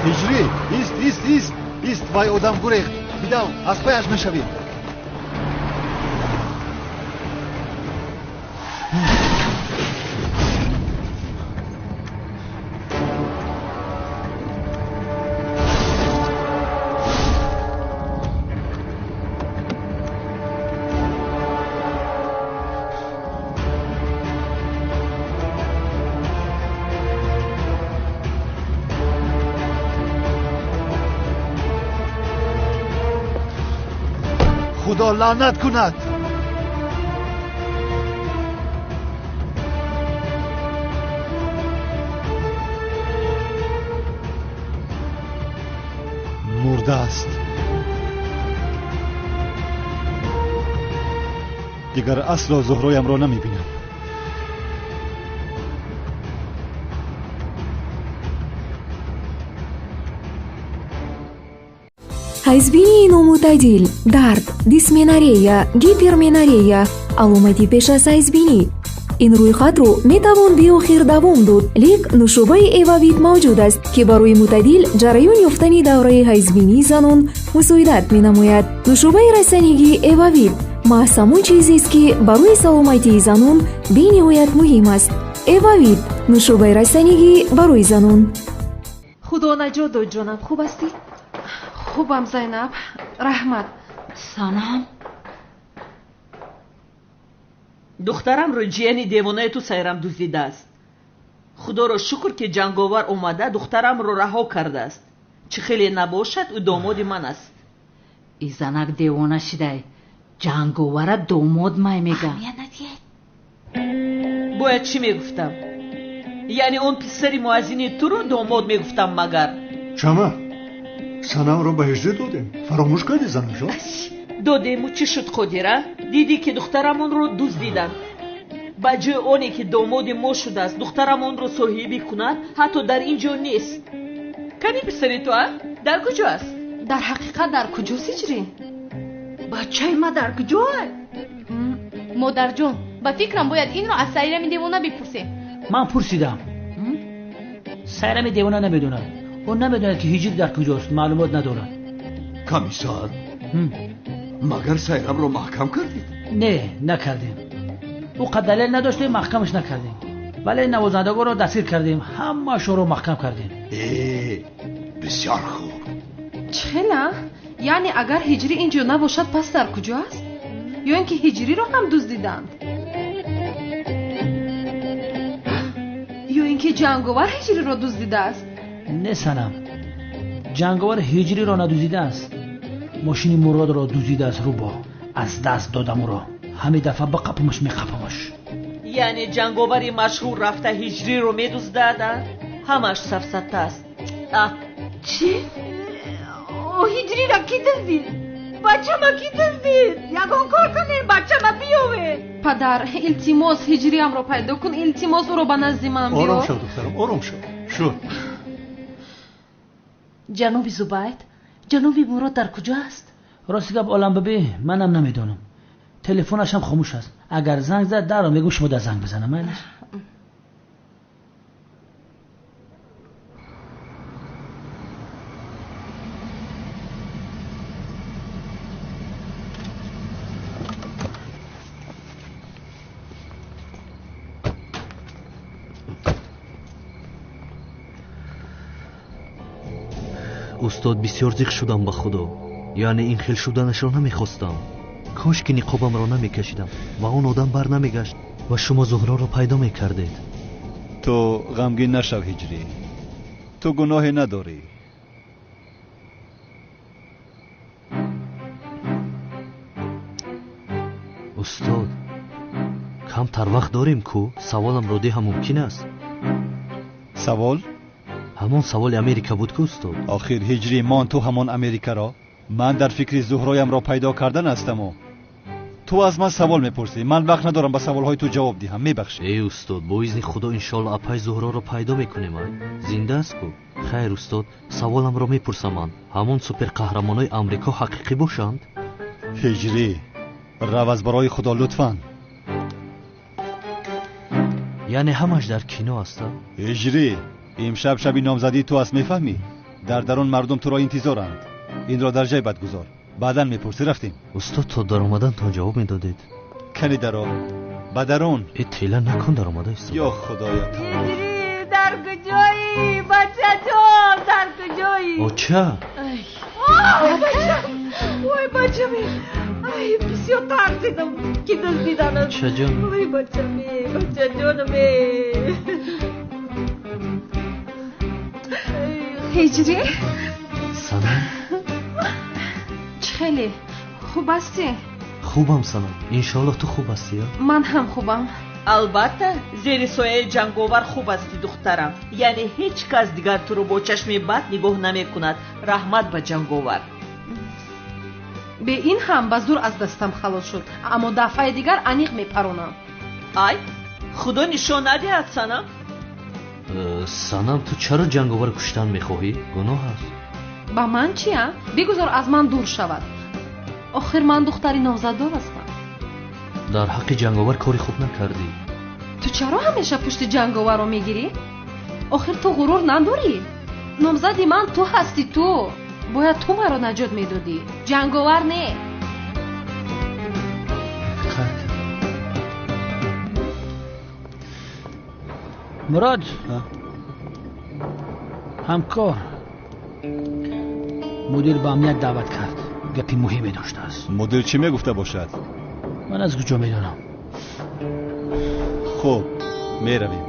[SPEAKER 2] Ҳиҷрӣ, ист, ист, ист, ист, вай одам гурехт. Бидав, аз паяш мешавем. Худо лаънат кунад. Мурда аст. Дигар асло Зуҳроямро намебинам.
[SPEAKER 15] Ҳайзбинии номӯътадил, дард, дисменорея, гиперменорея, аломати пеш аз ҳайзбинӣ. Ин рӯйхатро метавон беохир давом дод, лек нӯшобаи Эвавит мавҷуд аст, ки барои мӯътадил ҷараён ёфтани давраи ҳайзбинии занон мусоидат менамояд. Нӯшобаи растанигии Эвавит маҳз ҳамон чизест, ки барои саломатии занон бениҳоят муҳим аст. Эвавит нӯшобаи растанигӣ барои занон.
[SPEAKER 6] Худо наҷот дод, ҷонам, хуб ҳастӣ?
[SPEAKER 5] Хубам, Зайнаб, раҳмат.
[SPEAKER 10] Санам,
[SPEAKER 7] духтарамро ҷияни девонаи ту Сайрам дуздидааст. Худоро шукр, ки ҷанговар омада духтарамро раҳо кардааст. Чӣ хеле набошад, ӯ домоди ман аст.
[SPEAKER 10] И занак девона шидай, ҷанговара домод май мега.
[SPEAKER 7] Бояд чӣ мегуфтам? Яъне он писари муаззини туро домод мегуфтам магар?
[SPEAKER 9] Чама, Санамро ба ҳиҷрӣ додем. Фаромӯш кардӣ, занамҷон?
[SPEAKER 7] Додему чӣ шуд, Қодира? Дидӣ, ки духтарамонро дуздиданд. Ба ҷои оне ки домоди мо шудааст, духтарамонро соҳибӣ кунад, ҳатто дар ин ҷо нест. Кани писари ту, а? Дар куҷо аст?
[SPEAKER 5] Дар ҳақиқат дар куҷост ҳиҷрӣ?
[SPEAKER 10] Бачаи ма дар куҷое?
[SPEAKER 13] Модарҷон, ба фикрам бояд инро аз Сайрами девона бипурсем.
[SPEAKER 8] Ман пурсидам. Сайрами девона намедонад. Ӯ намедонад, ки ҳиҷр дар куҷост, маълумот надорад.
[SPEAKER 16] Комиссар, магар Сайрамро маҳкам кардед?
[SPEAKER 8] Не, накардем. Ӯ қад далел надоштем, маҳкамаш накардем. Вале навозандагонро дастгир кардем, ҳамаашонро маҳкам кардем.
[SPEAKER 16] Э, бисёр хуб.
[SPEAKER 5] Чӣ хела? Яъне агар ҳиҷрӣ ин ҷо набошад, пас дар куҷо аст? Ё ин ки ҳиҷриро ҳам дуздиданд? Ё ин ки ҷанговар ҳиҷриро дуздидааст?
[SPEAKER 8] Не, Санам, ҷанговар ҳиҷриро надуздидааст. Мошини Муродро дуздидааст. Рӯбо аз даст додам ӯро. Ҳамин дафъа биқапамаш, меқапамаш.
[SPEAKER 7] Яъне ҷанговари машҳур рафта ҳиҷриро медуздад, а? Ҳамааш сафсата аст. А
[SPEAKER 10] чӣ? Ҳиҷриро кӣ дуздид? Бачама кӣ дуздид? Ягон кор кунем, бачама биёвед.
[SPEAKER 5] Падар, илтимос, ҳиҷриамро пайдо кун, илтимос, ӯро ба назди ман биёр.
[SPEAKER 9] Ором шав, духтарам, ором шав. Шуд.
[SPEAKER 7] Ҷаноби Зубайд, ҷаноби Мурод дар куҷо аст?
[SPEAKER 8] Рости гап, олам бибӣ, манам намедонам. Телефонашам хомӯш аст. Агар занг зад, дарро мегӯ шумо дар занг бизанам, майлаш?
[SPEAKER 1] Устод, бисёр зиқ шудам ба Худо. Яъне ин хел шуданашро намехостам. Кош ки ниқобамро намекашидам ва он одам бар намегашт ва шумо Зуҳроро пайдо мекардед.
[SPEAKER 2] Ту ғамгин нашав, ҳиҷрӣ. Ту гуноҳе надорӣ.
[SPEAKER 1] Устод, камтар вақт дорем ку? Саволамро диҳам мумкин аст?
[SPEAKER 2] Савол?
[SPEAKER 1] Ҳамон саволи Америка буд ку, устод?
[SPEAKER 2] Охир, ҳиҷрӣ, мон ту ҳамон Америкаро. Ман дар фикри Зуҳроямро пайдо кардан ҳастаму ту аз ман савол мепурсӣ. Ман вақт надорам ба саволҳои ту ҷавоб диҳам, мебахшӣ.
[SPEAKER 1] Эй устод, бо изни Худо иншоалло апай Зуҳроро пайдо мекунем. Ай зинда аст ку? Хайр, устод, саволамро мепурсам ман. Ҳамон суперқаҳрамонои Амрико ҳақиқӣ бошанд?
[SPEAKER 2] Ҳиҷрӣ, рав аз барои Худо, лутфан.
[SPEAKER 1] Яъне ҳамаш дар кино аст?
[SPEAKER 2] Ҳиҷрӣ, имшаб шаби номзадии ту аст, мефаҳмӣ? Дар дарун мардум туро интизоранд. Инро дар ҷайбат гузор, баъдан мепурсӣ. Рафтем.
[SPEAKER 1] Устод, то даромадантон ҷавоб медодед.
[SPEAKER 2] Кани даро, ба дарун.
[SPEAKER 1] Э, тела накун, даромада истода.
[SPEAKER 2] Ё Худоя, тамом.
[SPEAKER 10] Ҳиҷрӣ, дар куҷоӣ, бачаҷон, дар куҷоӣ?
[SPEAKER 1] Оча.
[SPEAKER 10] Ой, бачаме, ай, бисёр тарсидам, ки дуздиданат.
[SPEAKER 1] Бачаҷон.
[SPEAKER 10] Ой, бачаме, бачаҷонаме.
[SPEAKER 5] Ҳиҷрӣ?
[SPEAKER 1] Санам.
[SPEAKER 5] Чӣ хеле? Хуб ҳастӣ?
[SPEAKER 1] Хубам, Санам. Иншоаллоҳ ту хуб ҳастӣ?
[SPEAKER 5] Ман ҳам хубам.
[SPEAKER 7] Албатта, зери сояи ҷанговар хуб ҳастӣ, духтарам. Яъне ҳеҷ кас дигар туро бо чашми бад нигоҳ намекунад. Раҳмат ба ҷанговар.
[SPEAKER 5] Бе ин ҳам ба зур аз дастам халос шуд, аммо дафъаи дигар аниқ мепаронам.
[SPEAKER 7] Ай, худо нишон надиҳад, Санам.
[SPEAKER 1] Санам, ту чаро ҷанговар куштан мехоҳӣ? Гуноҳ аст.
[SPEAKER 5] Ба ман чи, а? Бигузор аз ман дур шавад. Охир ман духтари номзаддор ҳастам.
[SPEAKER 1] Дар ҳаққи ҷанговар кори хуб накардӣ.
[SPEAKER 5] Ту чаро ҳамеша пушти ҷанговарро мегирӣ? Охир ту ғурур надорӣ? Номзади ман ту ҳастӣ, ту. Бояд ту маро наҷот медодӣ. Ҷанговар не.
[SPEAKER 8] Мурод, ҳамкор, мудир ба амният даъват кард. Гапи муҳиме доштааст.
[SPEAKER 2] Мудир чӣ мегуфта бошад?
[SPEAKER 8] Ман аз куҷо медонам?
[SPEAKER 2] Хуб, меравем.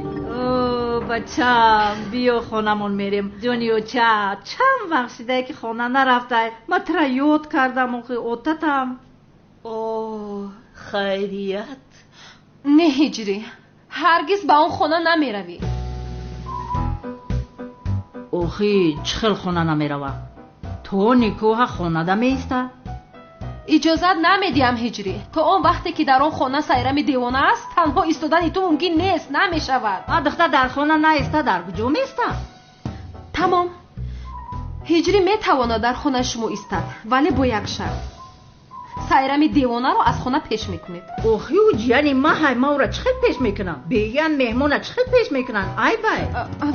[SPEAKER 10] Бачам, биё хонамон мерем. Ҷони оча, чанд вақт шидае ки хона нарафтай. Ман тура ёд кардам, охи отатам.
[SPEAKER 7] О, хайрият.
[SPEAKER 5] Не, Ҳиҷрӣ, ҳаргиз ба он хона намеравӣ.
[SPEAKER 10] Охи, чӣ хел хона намерава? То никоҳа хонада меиста?
[SPEAKER 5] Иҷозат намедиҳам, Ҳиҷрӣ. То он вақте ки дар он хона Сайрами девона аст, танҳо истодани ту мумкин нест, намешавад.
[SPEAKER 10] А духтар дар хона наиста, дар куҷо меиста?
[SPEAKER 5] Тамом. Ҳиҷрӣ метавонад дар хонаи шумо истад, вале бо як шарт. Сайрами девонаро аз хона пеш мекунед.
[SPEAKER 10] Охи, ӯ ҷияни маҳай, ма ӯра чӣ хел пеш мекунам? Беян меҳмона чӣ хел пеш мекунанд? Ай бай.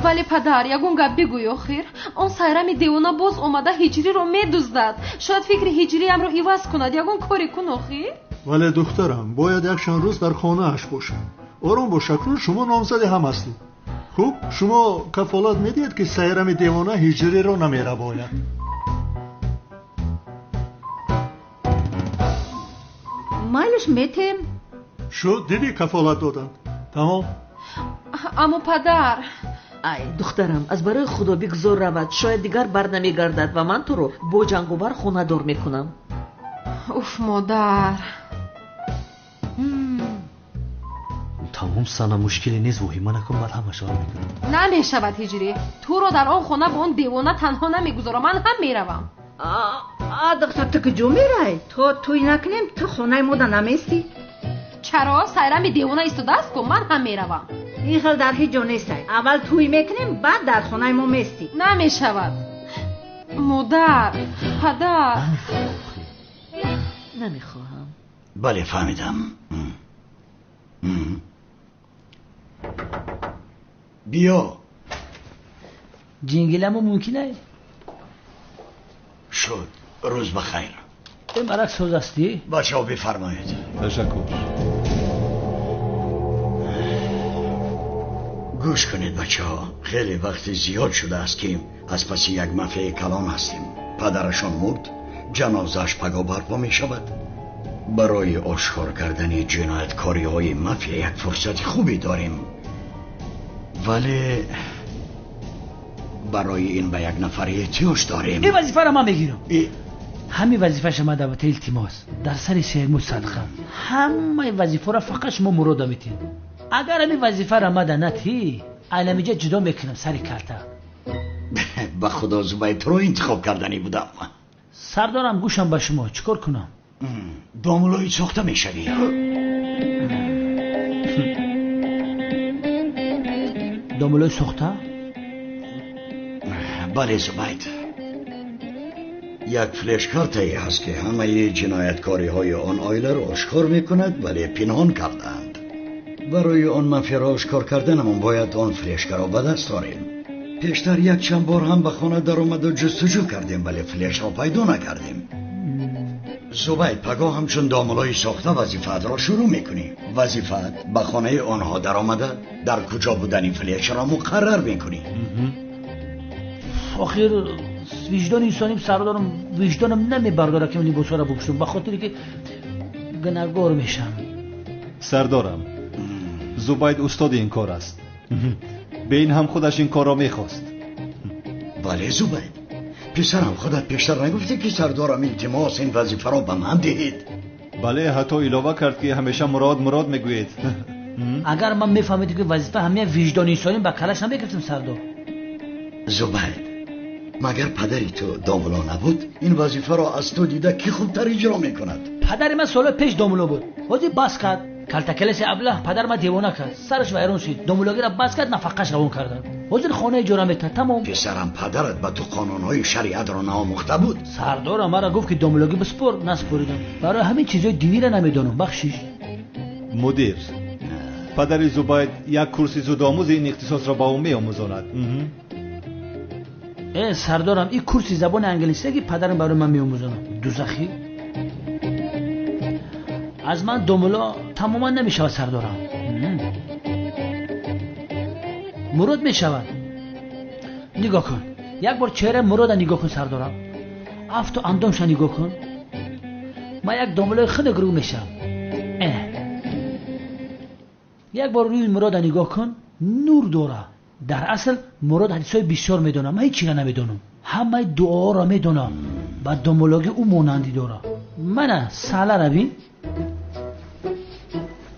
[SPEAKER 5] Вале падар, ягон гап бигӯй охир. Он Сайрами девона боз омада Ҳиҷриро медуздад. Шояд фикри Ҳиҷриамро иваз кунад. Ягон коре кун охир.
[SPEAKER 9] Вале духтарам, бояд якчанд рӯз дар хонааш бошад. Ором бош, акнун шумо номзади ҳам ҳастед. Хуб, шумо кафолат медиҳед, ки Сайрами девона Ҳиҷриро намерабояд?
[SPEAKER 10] Майлаш метем.
[SPEAKER 9] Шуд, дидӣ, кафолат доданд. Тамом.
[SPEAKER 5] Аммо падар.
[SPEAKER 7] Ай, духтарам, аз барои худо бигзор равад. Шояд дигар бар намегардад ва ман туро бо ҷанговар хонадор мекунам.
[SPEAKER 5] Уф, модар.
[SPEAKER 1] Тамом, Сана, мушкиле нест, воҳима накун, баъд ҳамаша ҳал мекунам.
[SPEAKER 5] Намешавад, Ҳиҷрӣ. Туро дар он хона бо он девона танҳо намегузорам. Ман ҳам меравам.
[SPEAKER 10] А духтар, ту куҷо мерай? То тӯй накунем, ту хонаи мода наместӣ?
[SPEAKER 5] Чаро? Сайрами девона истодааст ку, ман ҳам меравам.
[SPEAKER 10] Ин хел дар ҳеҷ ҷо нестай. Аввал тӯй мекунем, баъд дар хонаи мо местӣ.
[SPEAKER 5] Намешавад. Модар, падар.
[SPEAKER 7] Намехоҳам.
[SPEAKER 16] Бале, фаҳмидам. Биё.
[SPEAKER 8] Ҷингиламо мумкин ай?
[SPEAKER 16] Шуд. Рӯз ба хайр.
[SPEAKER 8] Марак соз ҳастӣ?
[SPEAKER 16] Бачаҳо, бифармоед.
[SPEAKER 2] Ташаккур.
[SPEAKER 16] Гӯш кунед, бачаҳо, хеле вақти зиёд шудааст, ки аз паси як мафияи калон ҳастем. Падарашон мурд, ҷанозааш паго барпо мешавад. Барои ошкор кардани ҷинояткориҳои мафия як фурсати хубе дорем, вале барои ин ба як нафар эҳтиёҷ дорем.
[SPEAKER 8] Ин вазифаро ман мегирам. Ҳамин вазифаша ман даъвата илтимос. Дар сари сермуд садқа. Ҳамаи вазифаро фақат шумо Мурода метиҳед. Агар ҳамин вазифаро мада натӣ, айнамиҷа ҷудо мекунам сари калта.
[SPEAKER 16] Ба худо, Зубайд, туро интихоб карданӣ будам.
[SPEAKER 8] Сардорам, гӯшам ба шумо, чӣ кор кунам?
[SPEAKER 16] Домулои сохта мешавӣ.
[SPEAKER 8] Домулои сохта?
[SPEAKER 16] Бале, Зубайд. Як флешкартае ҳаст, ки ҳамаи ҷинояткориҳои он оиларо ошкор мекунад, вале пинҳон кардаанд. Барои он мафияро ошкор карданамон бояд он флешкаро ба даст орем. Пештар якчанд бор ҳам ба хона даромаду ҷустуҷӯ кардем, вале флешро пайдо накардем. Зубайд, пагоҳ ҳамчун домулои сохта вазифаатро шурӯъ мекунӣ. Вазифаат ба хонаи онҳо даромада, дар куҷо будани флешро муқаррар мекунӣ.
[SPEAKER 8] Охир виҷдони инсоним, сардорам, виҷдонам намебардорад, ки либосҳоро бипӯшам, ба хотире ки гунаҳгор мешам.
[SPEAKER 2] Сардорам, Зубайд устоди ин кор аст. Бе ин ҳам худаш ин корро мехост.
[SPEAKER 16] Бале, Зубайд, Писарам, худат пештар нагуфтӣ ки сардорам илтимос ин вазифаро ба ман диҳед?
[SPEAKER 2] Бале, ҳатто илова кард ки ҳамеша Мурод Мурод мегӯед.
[SPEAKER 8] Агар ман мефаҳмидам ки вазифа ҳамия виҷдони инсонӣ ба калаш намегирифтам сардор.
[SPEAKER 16] Зубайд, магар падари ту домулло набуд? Ин вазифаро аз ту дида кӣ хубтар иҷро мекунад?
[SPEAKER 8] Падари ман солҳои пеш домулло буд. Ҳозир бас кард. Калтакелеси аблаҳ падар ман девона кард. Сараш вайрон шуд. Домуллогиро бас кард, нафақаш равон карданд. Ҳозир хона иҷора метаҳад, тамом.
[SPEAKER 16] Писарам, падарат ба ту қонунҳои шариатро наомӯхта буд?
[SPEAKER 8] Сардорам маро гуфт ки домуллогӣ биспор, наспоридам. Барои ҳамин чизҳои диниро намедонам, бахшиш.
[SPEAKER 2] Мудир, падари Зубайд як курси зудомӯзи ин ихтисосро ба ӯ меомӯзонад.
[SPEAKER 8] Сардорам, ин курси забони англисие ки падарам барои ман меомӯзонад. Дузахӣ? Аз ман домулло тамоман намешавад сардорам. Мурод мешавад. Нигоҳ кун. Як бор чеҳраи Мурода нигоҳ кун сардорам. Афту андомша нигоҳ кун. Ман як домуллои хунук рӯ мешавам. Як бор рӯи Мурода нигоҳ кун, нур дора. Дар асл Мурод ҳадисҳои бисёр медонам, ман ҳеҷ чиро намедонам. Ҳамаи дуоҳоро медонам. Ба домуллогӣ ӯ монандӣ дорад. Мана салара бин.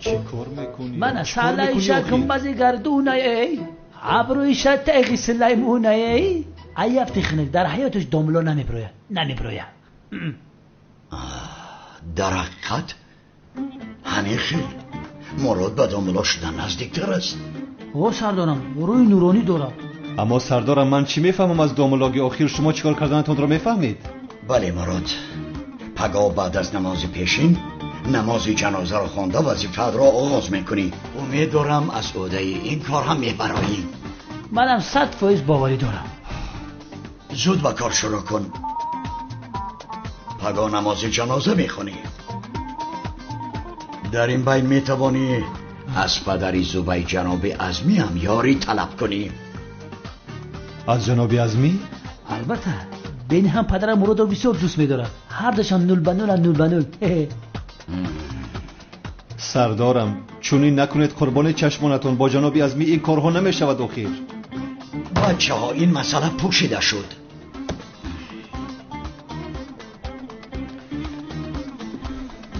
[SPEAKER 2] Чӣ кор мекунӣ?
[SPEAKER 8] Мана салаиша гумбази гардунае, абрӯиша теғи сулаймунае. Аяфти хунук дар ҳаёташ домулло намебирояд, намебирояд.
[SPEAKER 16] Дар ҳақиқат ҳамин хел Мурод ба домулло шудан наздиктар аст.
[SPEAKER 8] О сардорам, рӯи нуронӣ дорад.
[SPEAKER 2] Аммо сардорам, ман чӣ мефаҳмам аз домуллогӣ? Охир шумо чӣ кор карданатонро мефаҳмед?
[SPEAKER 16] Бале Мурод, пагоҳ баъд аз намози пешин намози ҷанозаро хонда вазифаатро оғоз мекунӣ. Умед дорам аз ӯҳдаи ин кор ҳам мебароӣ.
[SPEAKER 8] Манам 100% боварӣ дорам.
[SPEAKER 16] Зуд ба кор шурӯъ кун. Пагоҳ намози ҷаноза мехонӣ. Дар ин байн метавонӣ аз падари Зубайд ҷаноби Азмӣ ҳам ёрӣ талаб кунӣ.
[SPEAKER 2] Аз ҷаноби Азмӣ?
[SPEAKER 8] Албатта, бени ҳам падарам Муродро бисёр дӯст медорад. Ҳардушам 0 ба 0 0 ба 0.
[SPEAKER 2] Сардорам, чунин накунед, қурбони чашмонатон. Бо ҷаноби Азмӣ ин корҳо намешавад охир.
[SPEAKER 16] Бачаҳо, ин масъала пӯшида шуд.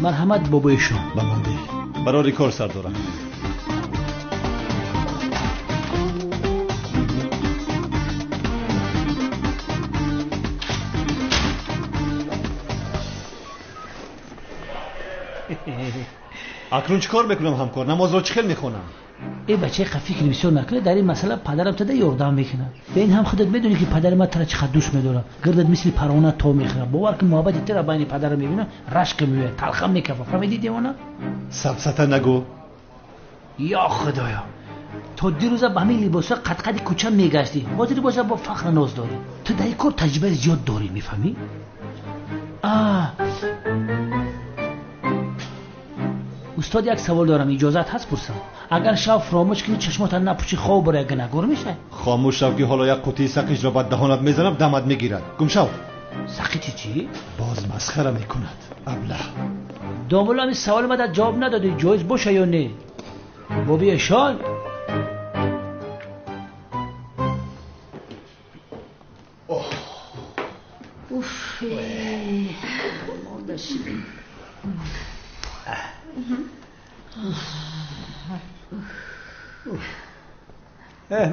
[SPEAKER 8] Марҳамат бобои шумо.
[SPEAKER 2] Ба ман деҳ. Барори кор сардорам. Акнун чӣ кор мекунам ҳамкор? Намозро чӣ хел мехонам?
[SPEAKER 8] Э бачаи қа фикр бисёр накунед, дар ин масъала падарам тада ёрдам мекунад. Ба ин ҳам худат медонӣ ки падари ман тара чӣ қадр дӯст медорад. Гирдат мисли парвона то мехӯрад. Бовар кун, муҳаббати тара байни падарам мебинам, рашк меояд, талхам мекафад. Фаҳмидӣ девона?
[SPEAKER 2] Сафсата нагӯ.
[SPEAKER 8] Ё Худоё, то дирӯза ба ҳамин либосҳо қадқади кӯча мегаштӣ, ҳозир боша бо фахр ноз дорӣ. Ту дар ин кор таҷрибаи зиёд дорӣ, мефаҳмӣ? Устод, як савол дорам, иҷозат ҳаст пурсам? Агар шав фаромӯш кунӣ, чашмотан напӯшӣ, хоб барои гунаҳгор мешавӣ?
[SPEAKER 2] Хомӯш шав ки ҳоло як қутии сақиҷро ба даҳонат мезанам, дамат мегирад. Гум шав.
[SPEAKER 8] Сақичи чӣ?
[SPEAKER 2] Боз масхара мекунад аблаҳ.
[SPEAKER 8] Домулло, ҳамин саволи мада ҷавоб надодӣ, ҷоиз боша ё не? Боби эшон.
[SPEAKER 10] Уф, мурда шудем.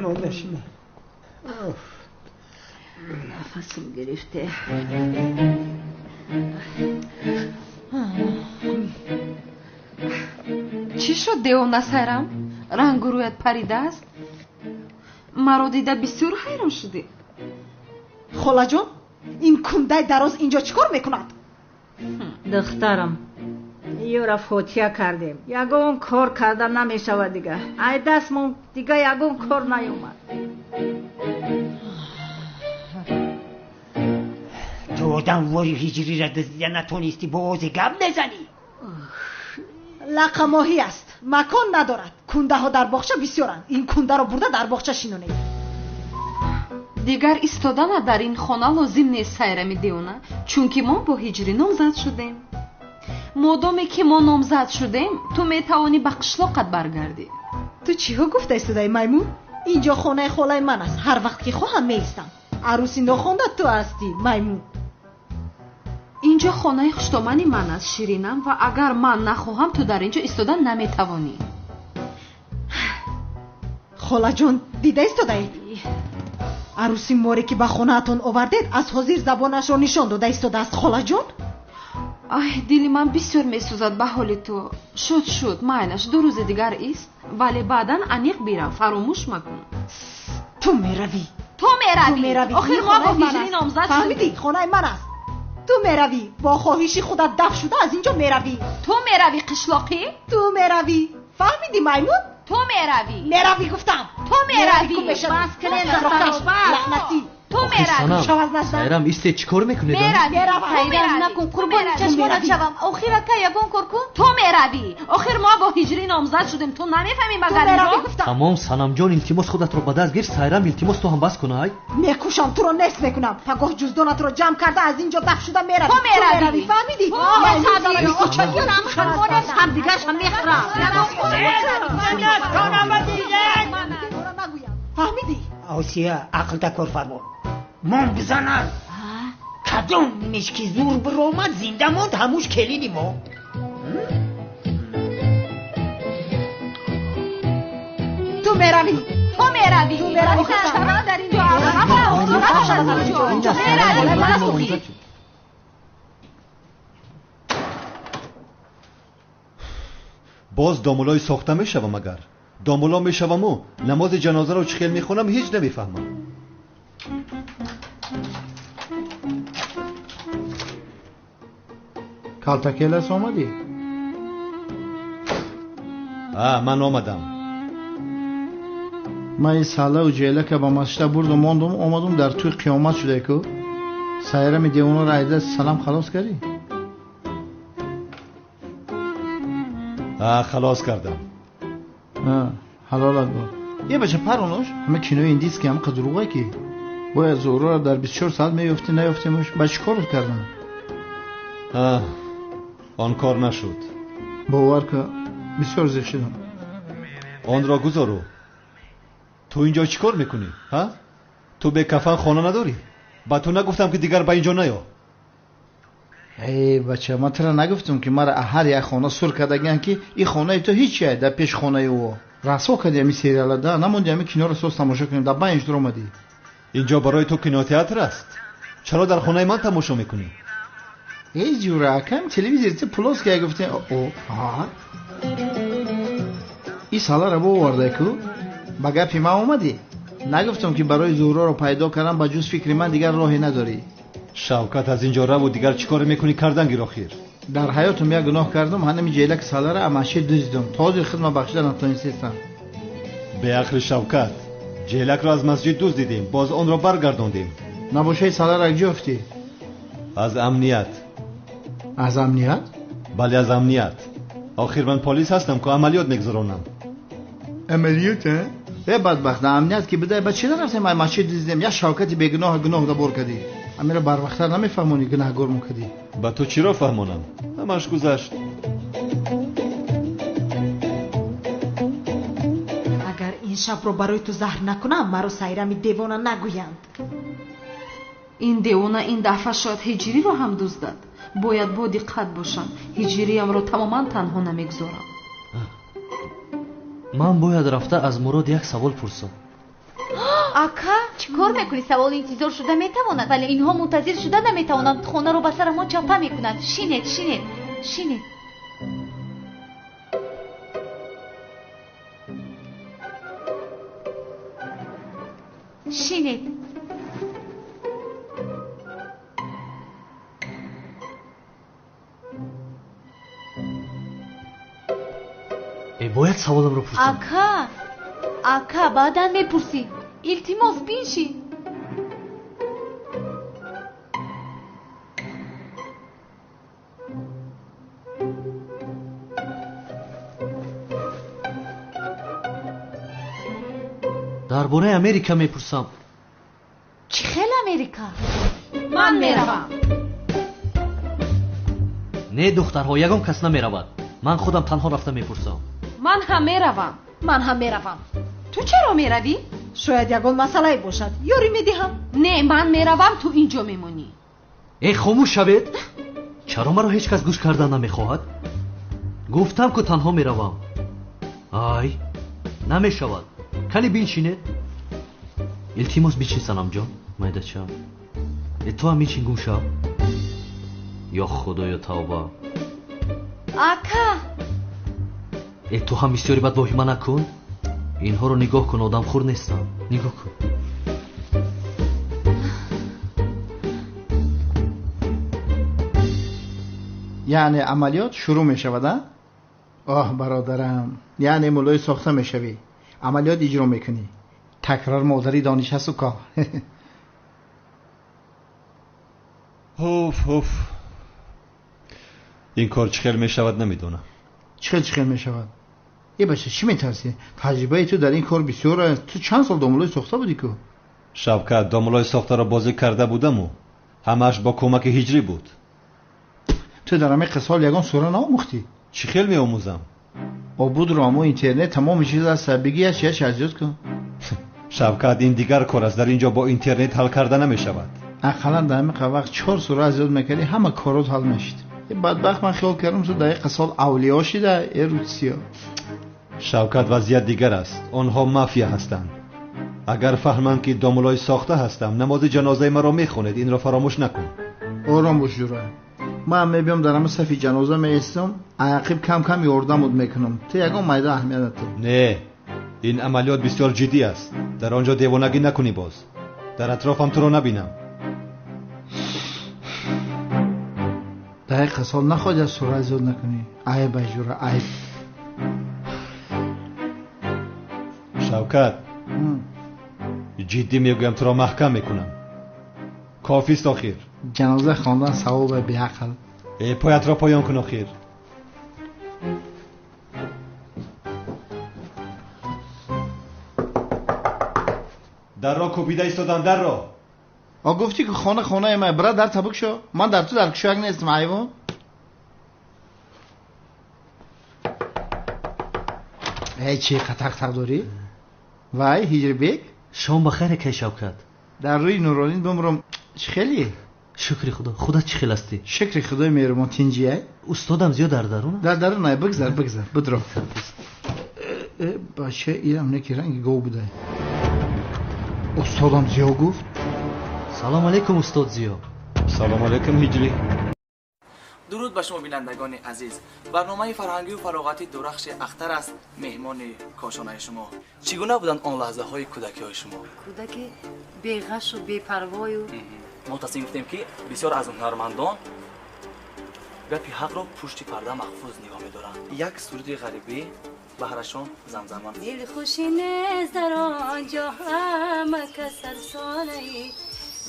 [SPEAKER 11] Мурда шудем.
[SPEAKER 10] Нафасам гирифте. Чӣ шуд девона Сайрам? Рангу рӯят паридааст? Маро дида бисёр ҳайрон шудӣ.
[SPEAKER 6] Холаҷон, ин кундаи дароз инҷо чӣ кор мекунад?
[SPEAKER 10] Духтарам, ёра фотиҳа кардем. Ягон кор карда намешавад дига. Ай дастмон дига ягон кор наёмад.
[SPEAKER 11] Ту одам вори ҳиҷриро дуздида натонистӣ, бо ози гап мезанӣ?
[SPEAKER 6] Лақамоҳӣ аст, макон надорад. Кундаҳо дар боғча бисёранд. Ин кундаро бурда дар боғча шинонед.
[SPEAKER 5] Дигар истодана дар ин хона лозим нест Сайрами девона, чунки мо бо ҳиҷрӣ номзад шудем. Модоме ки мо номзад шудем, ту метавонӣ ба қишлоқат баргардӣ.
[SPEAKER 6] Ту чиҳо гуфта истодаи маймун? Инҷо хонаи холаи ман аст. Ҳар вақт ки хоҳам меистам. Арӯси нохонда ту ҳастӣ, маймун.
[SPEAKER 5] Инҷо хонаи хуштомани ман аст, Ширинам, ва агар ман нахоҳам, ту дар инҷо истода наметавонӣ.
[SPEAKER 6] Холаҷон, дида истодаед? Арӯси море ки ба хонаатон овардед, аз ҳозир забонашро нишон дода истодааст, холаҷон.
[SPEAKER 5] Ай, дили ман бисёр месӯзад ба ҳоли ту. Шуд, шуд, майлаш, 2 рӯзи дигар ист, вале баъдан аниқ бирав, фаромӯш макун.
[SPEAKER 6] Ту меравӣ.
[SPEAKER 5] Ту меравӣ. Охир мо бо ҳиҷрӣ номзад шудем.
[SPEAKER 6] Фаҳмидӣ? Хонаи ман аст. Ту меравӣ. Бо хоҳиши худат даф шуда аз инҷо меравӣ.
[SPEAKER 5] Ту меравӣ, қишлоқӣ?
[SPEAKER 6] Ту меравӣ. Фаҳмидӣ, маймун?
[SPEAKER 5] Ту меравӣ.
[SPEAKER 6] Меравӣ гуфтам.
[SPEAKER 5] Ту меравӣ.
[SPEAKER 6] Бас кунед, лаънатӣ.
[SPEAKER 5] Ту меравӣ.
[SPEAKER 1] Сайрам, исте, чӣ кор мекунед?
[SPEAKER 13] Сайрам, накун, қурбони чашмонат шавам. Охир ака, ягон кор кун.
[SPEAKER 5] Ту меравӣ. Охир мо бо ҳиҷрӣ номзад шудем. Ту намефаҳмӣ магар инро?
[SPEAKER 1] Тамом, Санамҷон, илтимос худатро ба даст гир. Сайрам, илтимос ту ҳам бас кун, ай.
[SPEAKER 6] Мекушам, туро нест мекунам. Пагоҳ ҷуздонатро ҷамъ карда аз инҷо даф шуда меравӣ.
[SPEAKER 5] Ту меравӣ.
[SPEAKER 6] Фаҳмидӣ? Фаҳмидӣ?
[SPEAKER 11] Осия, ақлта кор фармо. Мон бизанад. Кадом мешки зур биромад, зинда монд, ҳамуш келини мо.
[SPEAKER 6] Ту меравӣ.
[SPEAKER 5] Ту меравӣ.
[SPEAKER 6] Ту меравӣ.
[SPEAKER 5] Чаро дар инҷо меравӣ?
[SPEAKER 2] Боз домулои сохта мешавам агар. Домуло мешаваму намози ҷанозаро чӣ хел мехонам ҳеҷ намефаҳмам.
[SPEAKER 17] Калтакелас омадӣ?
[SPEAKER 2] А, ман омадам.
[SPEAKER 17] Ман ин саллаву ҷелака ба масҷида бурдум, мондум, омадум дар тӯи қиёмат шуда ку. Сайрами девонаро айда салам халос кардӣ?
[SPEAKER 2] А, халос кардам.
[SPEAKER 17] Ҳалолат бод. Е бача паронош, ҳама кинои индийский ҳам қадруға ки. Бояд Зуҳроро дар 24 соат меёфтӣ, наёфтемаш, ба чӣ кор кардам?
[SPEAKER 2] Он кор нашуд.
[SPEAKER 17] Бовар ка, бисёр зиқ шудам.
[SPEAKER 2] Онро гузору. Ту инҷо чӣ кор мекунӣ, ҳа? Ту бе кафан хона надорӣ? Ба ту нагуфтам ки дигар ба инҷо наё?
[SPEAKER 17] Эй бача, ман тура нагуфтам ки мара ҳар як хона сур кардагиан ки ин хонаи ту ҳеҷ дар пеш хонаи ӯ. Расво кардӣ ҳамин сериала, да намонди ҳамин киноро соз тамошо кунем, дар байн дур омадӣ.
[SPEAKER 2] Инҷо барои ту кинотеатр аст. Чаро дар хонаи ман тамошо мекунӣ?
[SPEAKER 17] Эй ҷура, акам телевизор ти плоский я гуфтем. О, а? Ин саларо бовардай ку? Ба гапи ман омадӣ? Нагуфтам ки барои Зуҳроро пайдо кардан ба ҷуз фикри ман дигар роҳе надорӣ.
[SPEAKER 2] Шавкат, аз инҷо раву дигар чӣ коре мекунӣ кардан гир охир.
[SPEAKER 17] Дар ҳаётам як гуноҳ кардам, ҳанами ҷелак салара амаши дуздидам. То ҳозир хидма бахшида натонистам.
[SPEAKER 2] Беақли Шавкат, ҷелакро аз масҷид дуздидем, боз онро баргардондем.
[SPEAKER 17] Набошаи салара ҷо ёфтӣ?
[SPEAKER 2] Аз амният.
[SPEAKER 17] Аз амният?
[SPEAKER 2] Бале, аз амният. Охир ман полис ҳастам ку амалиёт мегузаронам.
[SPEAKER 17] Амалиёт, а? Э бадбахт, амният ки бидай, ба чӣ нарафтем ай масҷид дуздидем? Як Шавкати бегуноҳ гуноҳ дабор кардӣ. Амира барвақттар намефаҳмонӣ, гунаҳгор мукардӣ.
[SPEAKER 2] Ба ту чиро фаҳмонам? Ҳамаш гузашт.
[SPEAKER 6] Агар ин шабро барои ту заҳр накунам, маро Сайрами девона нагӯянд.
[SPEAKER 5] Ин девона ин дафъа шояд ҳиҷриро ҳам дуздад. Бояд бо диққат бошам. Ҳиҷриямро тамоман танҳо намегузорам.
[SPEAKER 1] Ман бояд рафта аз Мурод як савол пурсам.
[SPEAKER 13] Ака, чӣ кор мекунӣ? Савол интизор шуда метавонад, вале инҳо мунтазир шуда наметавонанд. Хонаро ба сарамон чапа мекунанд. Шинед, шинед, шинед. Шинед.
[SPEAKER 1] Бояд саволамро пурсам.
[SPEAKER 13] Ака, ака, баъдан мепурсӣ. Илтимос, биншин.
[SPEAKER 1] Дар бораи Америка мепурсам.
[SPEAKER 13] Чӣ хел Америка?
[SPEAKER 5] Ман меравам.
[SPEAKER 1] Не, духтарҳо, ягон кас намеравад. Ман худам танҳо рафта мепурсам.
[SPEAKER 5] Ман ҳам меравам.
[SPEAKER 6] Ман ҳам меравам.
[SPEAKER 5] Ту чаро меравӣ?
[SPEAKER 6] Шояд ягон масъалае бошад. Ёрӣ медиҳам.
[SPEAKER 5] Не, ман меравам, ту инҷо мемонӣ.
[SPEAKER 1] Э, хомӯш шавед. Чаро маро ҳеҷ кас гӯш кардан намехоҳад? Гуфтам ку танҳо меравам. Ай, намешавад. Кани биншинед. Илтимос бичин, Санамҷон, майдачам. Э, ту ҳам бичин, гум шав. Ё Худоё, тавба.
[SPEAKER 13] Ака!
[SPEAKER 1] Э, ту ҳам бисёри бад воҳима накун. Инҳоро нигоҳ кун, одамхӯр нестам. Нигоҳ кун.
[SPEAKER 17] Яъне амалиёт шурӯъ мешавад, а? Оҳ, бародарам, яъне муллои сохта мешавӣ, амалиёт иҷро мекунӣ. Такрор модари дониш ҳасту ко.
[SPEAKER 2] Ҳуф, ҳуф. Ин кор чӣ хел мешавад, намедонам.
[SPEAKER 17] Чӣ хел чӣ хел мешавад? Э бача, чӣ метарсӣ? Таҷрибаи ту дар ин кор бисёр аст. Ту чанд сол домулои сохта будӣ ку?
[SPEAKER 2] Шавкат, домулои сохтаро бозӣ карда будаму ҳамааш бо кӯмаки ҳиҷрӣ буд.
[SPEAKER 17] Ту дар ҳамин қисол ягон сура наомӯхтӣ?
[SPEAKER 2] Чӣ хел меомӯзам?
[SPEAKER 17] Обудро амо интернет тамоми чиз аст. Бигӣ яч яч аз ёд кун.
[SPEAKER 2] Шавкат, ин дигар кор аст. Дар ин ҷо бо интернет ҳал карда намешавад.
[SPEAKER 17] Ақаллан дар ҳамин вақт 4 сура аз ёд мекардӣ, ҳама корот ҳал мешид. Бадбахт, ман хиёл кардам ту дар ин қисол авлиё шида, э русиё.
[SPEAKER 2] Шавкат, вазъият дигар аст. Онҳо мафия ҳастанд. Агар фаҳманд ки домулои сохта ҳастам, намози ҷанозаи маро мехонед. Инро фаромӯш накун.
[SPEAKER 17] Ором бош, ҷура. Ман мебиём дар ҳама сафи ҷаноза меистам, ақиб кам-кам ёрдамуд мекунам. Ту ягон майда аҳамият надор.
[SPEAKER 2] Не, ин амалиёт бисёр ҷиддӣ аст. Дар он ҷо девонагӣ накунӣ боз. Дар атрофам туро набинам.
[SPEAKER 17] Дар ин қисол нахоҳӣ аз сура зиёд накунӣ. Айб ай ҷура, айб.
[SPEAKER 2] Шавкат, ҷиддӣ мегӯям, туро маҳкам мекунам. Кофист охир.
[SPEAKER 17] Ҷаноза хондан савобе беақл.
[SPEAKER 2] Э, поятро поён кун охир. Дарро кӯбида истодам, дарро.
[SPEAKER 17] А гуфтӣ ки хона хонаи ман, бира дар табук шо. Ман дар ту дар кушояк нестам, ҳайвон. Эй, чӣ қатақ-тақ дорӣ? Вай, Ҳиҷрибек?
[SPEAKER 1] Шом ба хайр, акай Шавкат.
[SPEAKER 17] Дар рӯи Нуролин бимрам, чӣ хеле?
[SPEAKER 1] Шукри Худо. Худат чӣ хел ҳастӣ?
[SPEAKER 17] Шукри Худои меҳрубон, тинҷиай?
[SPEAKER 1] Устодам зиёд дар дарун?
[SPEAKER 17] Дар дарун ай, бигзар, бигзар, бидро. Э, бача, ирам неки ранги гов будай. Устодам зиё гуфт.
[SPEAKER 1] Салом алейкум, устод Зиё.
[SPEAKER 2] Салом алейкум, Ҳиҷрӣ.
[SPEAKER 18] Дуруд ба шумо, бинандагони азиз. Барномаи фарҳангию фароғатӣ Дурахши Ахтар аст, меҳмони кошонаи шумо. Чӣ гуна буданд он лаҳзаҳои кӯдакиҳои шумо?
[SPEAKER 19] Кӯдаки беғашу бепарвою.
[SPEAKER 18] Мо тасмим гирифтем, ки бисёр аз ҳунармандон гапи ҳақро пушти парда маҳфуз нигоҳ медоранд. Як суруди ғарибӣ баҳрашон замзама.
[SPEAKER 19] Дилхушӣ нест дар он ҷо, ҳама кас сарсонаи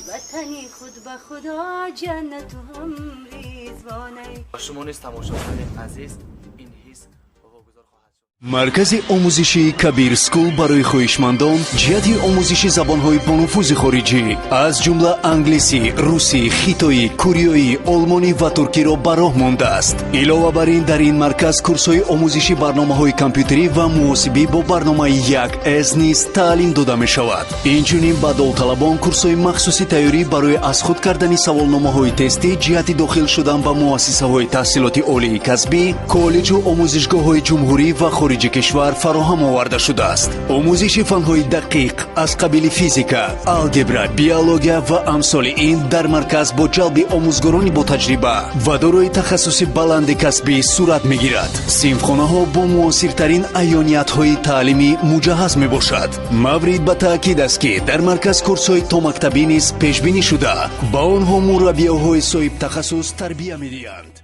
[SPEAKER 19] ватани худ, ба Худо ҷаннату ҳам ризвонаи.
[SPEAKER 18] Ба шумо низ, тамошобинони азиз, ин ҳис вогузор хоҳад шуд.
[SPEAKER 20] Маркази омӯзишии Кабир Скул барои хоҳишмандон ҷиҳати омӯзиши забонҳои бонуфузи хориҷӣ, аз ҷумла англисӣ, русӣ, хитоӣ, кореоӣ, олмонӣ ва туркиро ба роҳ мондааст. Илова бар ин, дар ин марказ курсҳои омӯзиши барномаҳои компютерӣ ва муҳосибӣ бо барномаи 1С низ таълим дода мешавад. Инчунин ба довталабон курсҳои махсуси тайёрӣ барои аз худ кардани саволномаҳои тестӣ ҷиҳати дохил шудан ба муассисаҳои таҳсилоти олии касбӣ, коллеҷу омӯзишгоҳҳои ҷумҳурӣ ва хориҷи кишвар фароҳам оварда шудааст. Омӯзиши фанҳои дақиқ аз қабили физика, алгебра, биология ва амсоли ин дар марказ бо ҷалби омӯзгорони ботаҷриба ва дорои тахассуси баланди касбӣ сурат мегирад. Синфхонаҳо бо муосиртарин аёниятҳои таълимӣ муҷаҳҳаз мебошад. Маврид ба таъкид аст, ки дар марказ курсҳои томактабӣ низ пешбинӣ шуда, ба онҳо мураббиёҳои соҳибтахассус тарбия медиҳанд.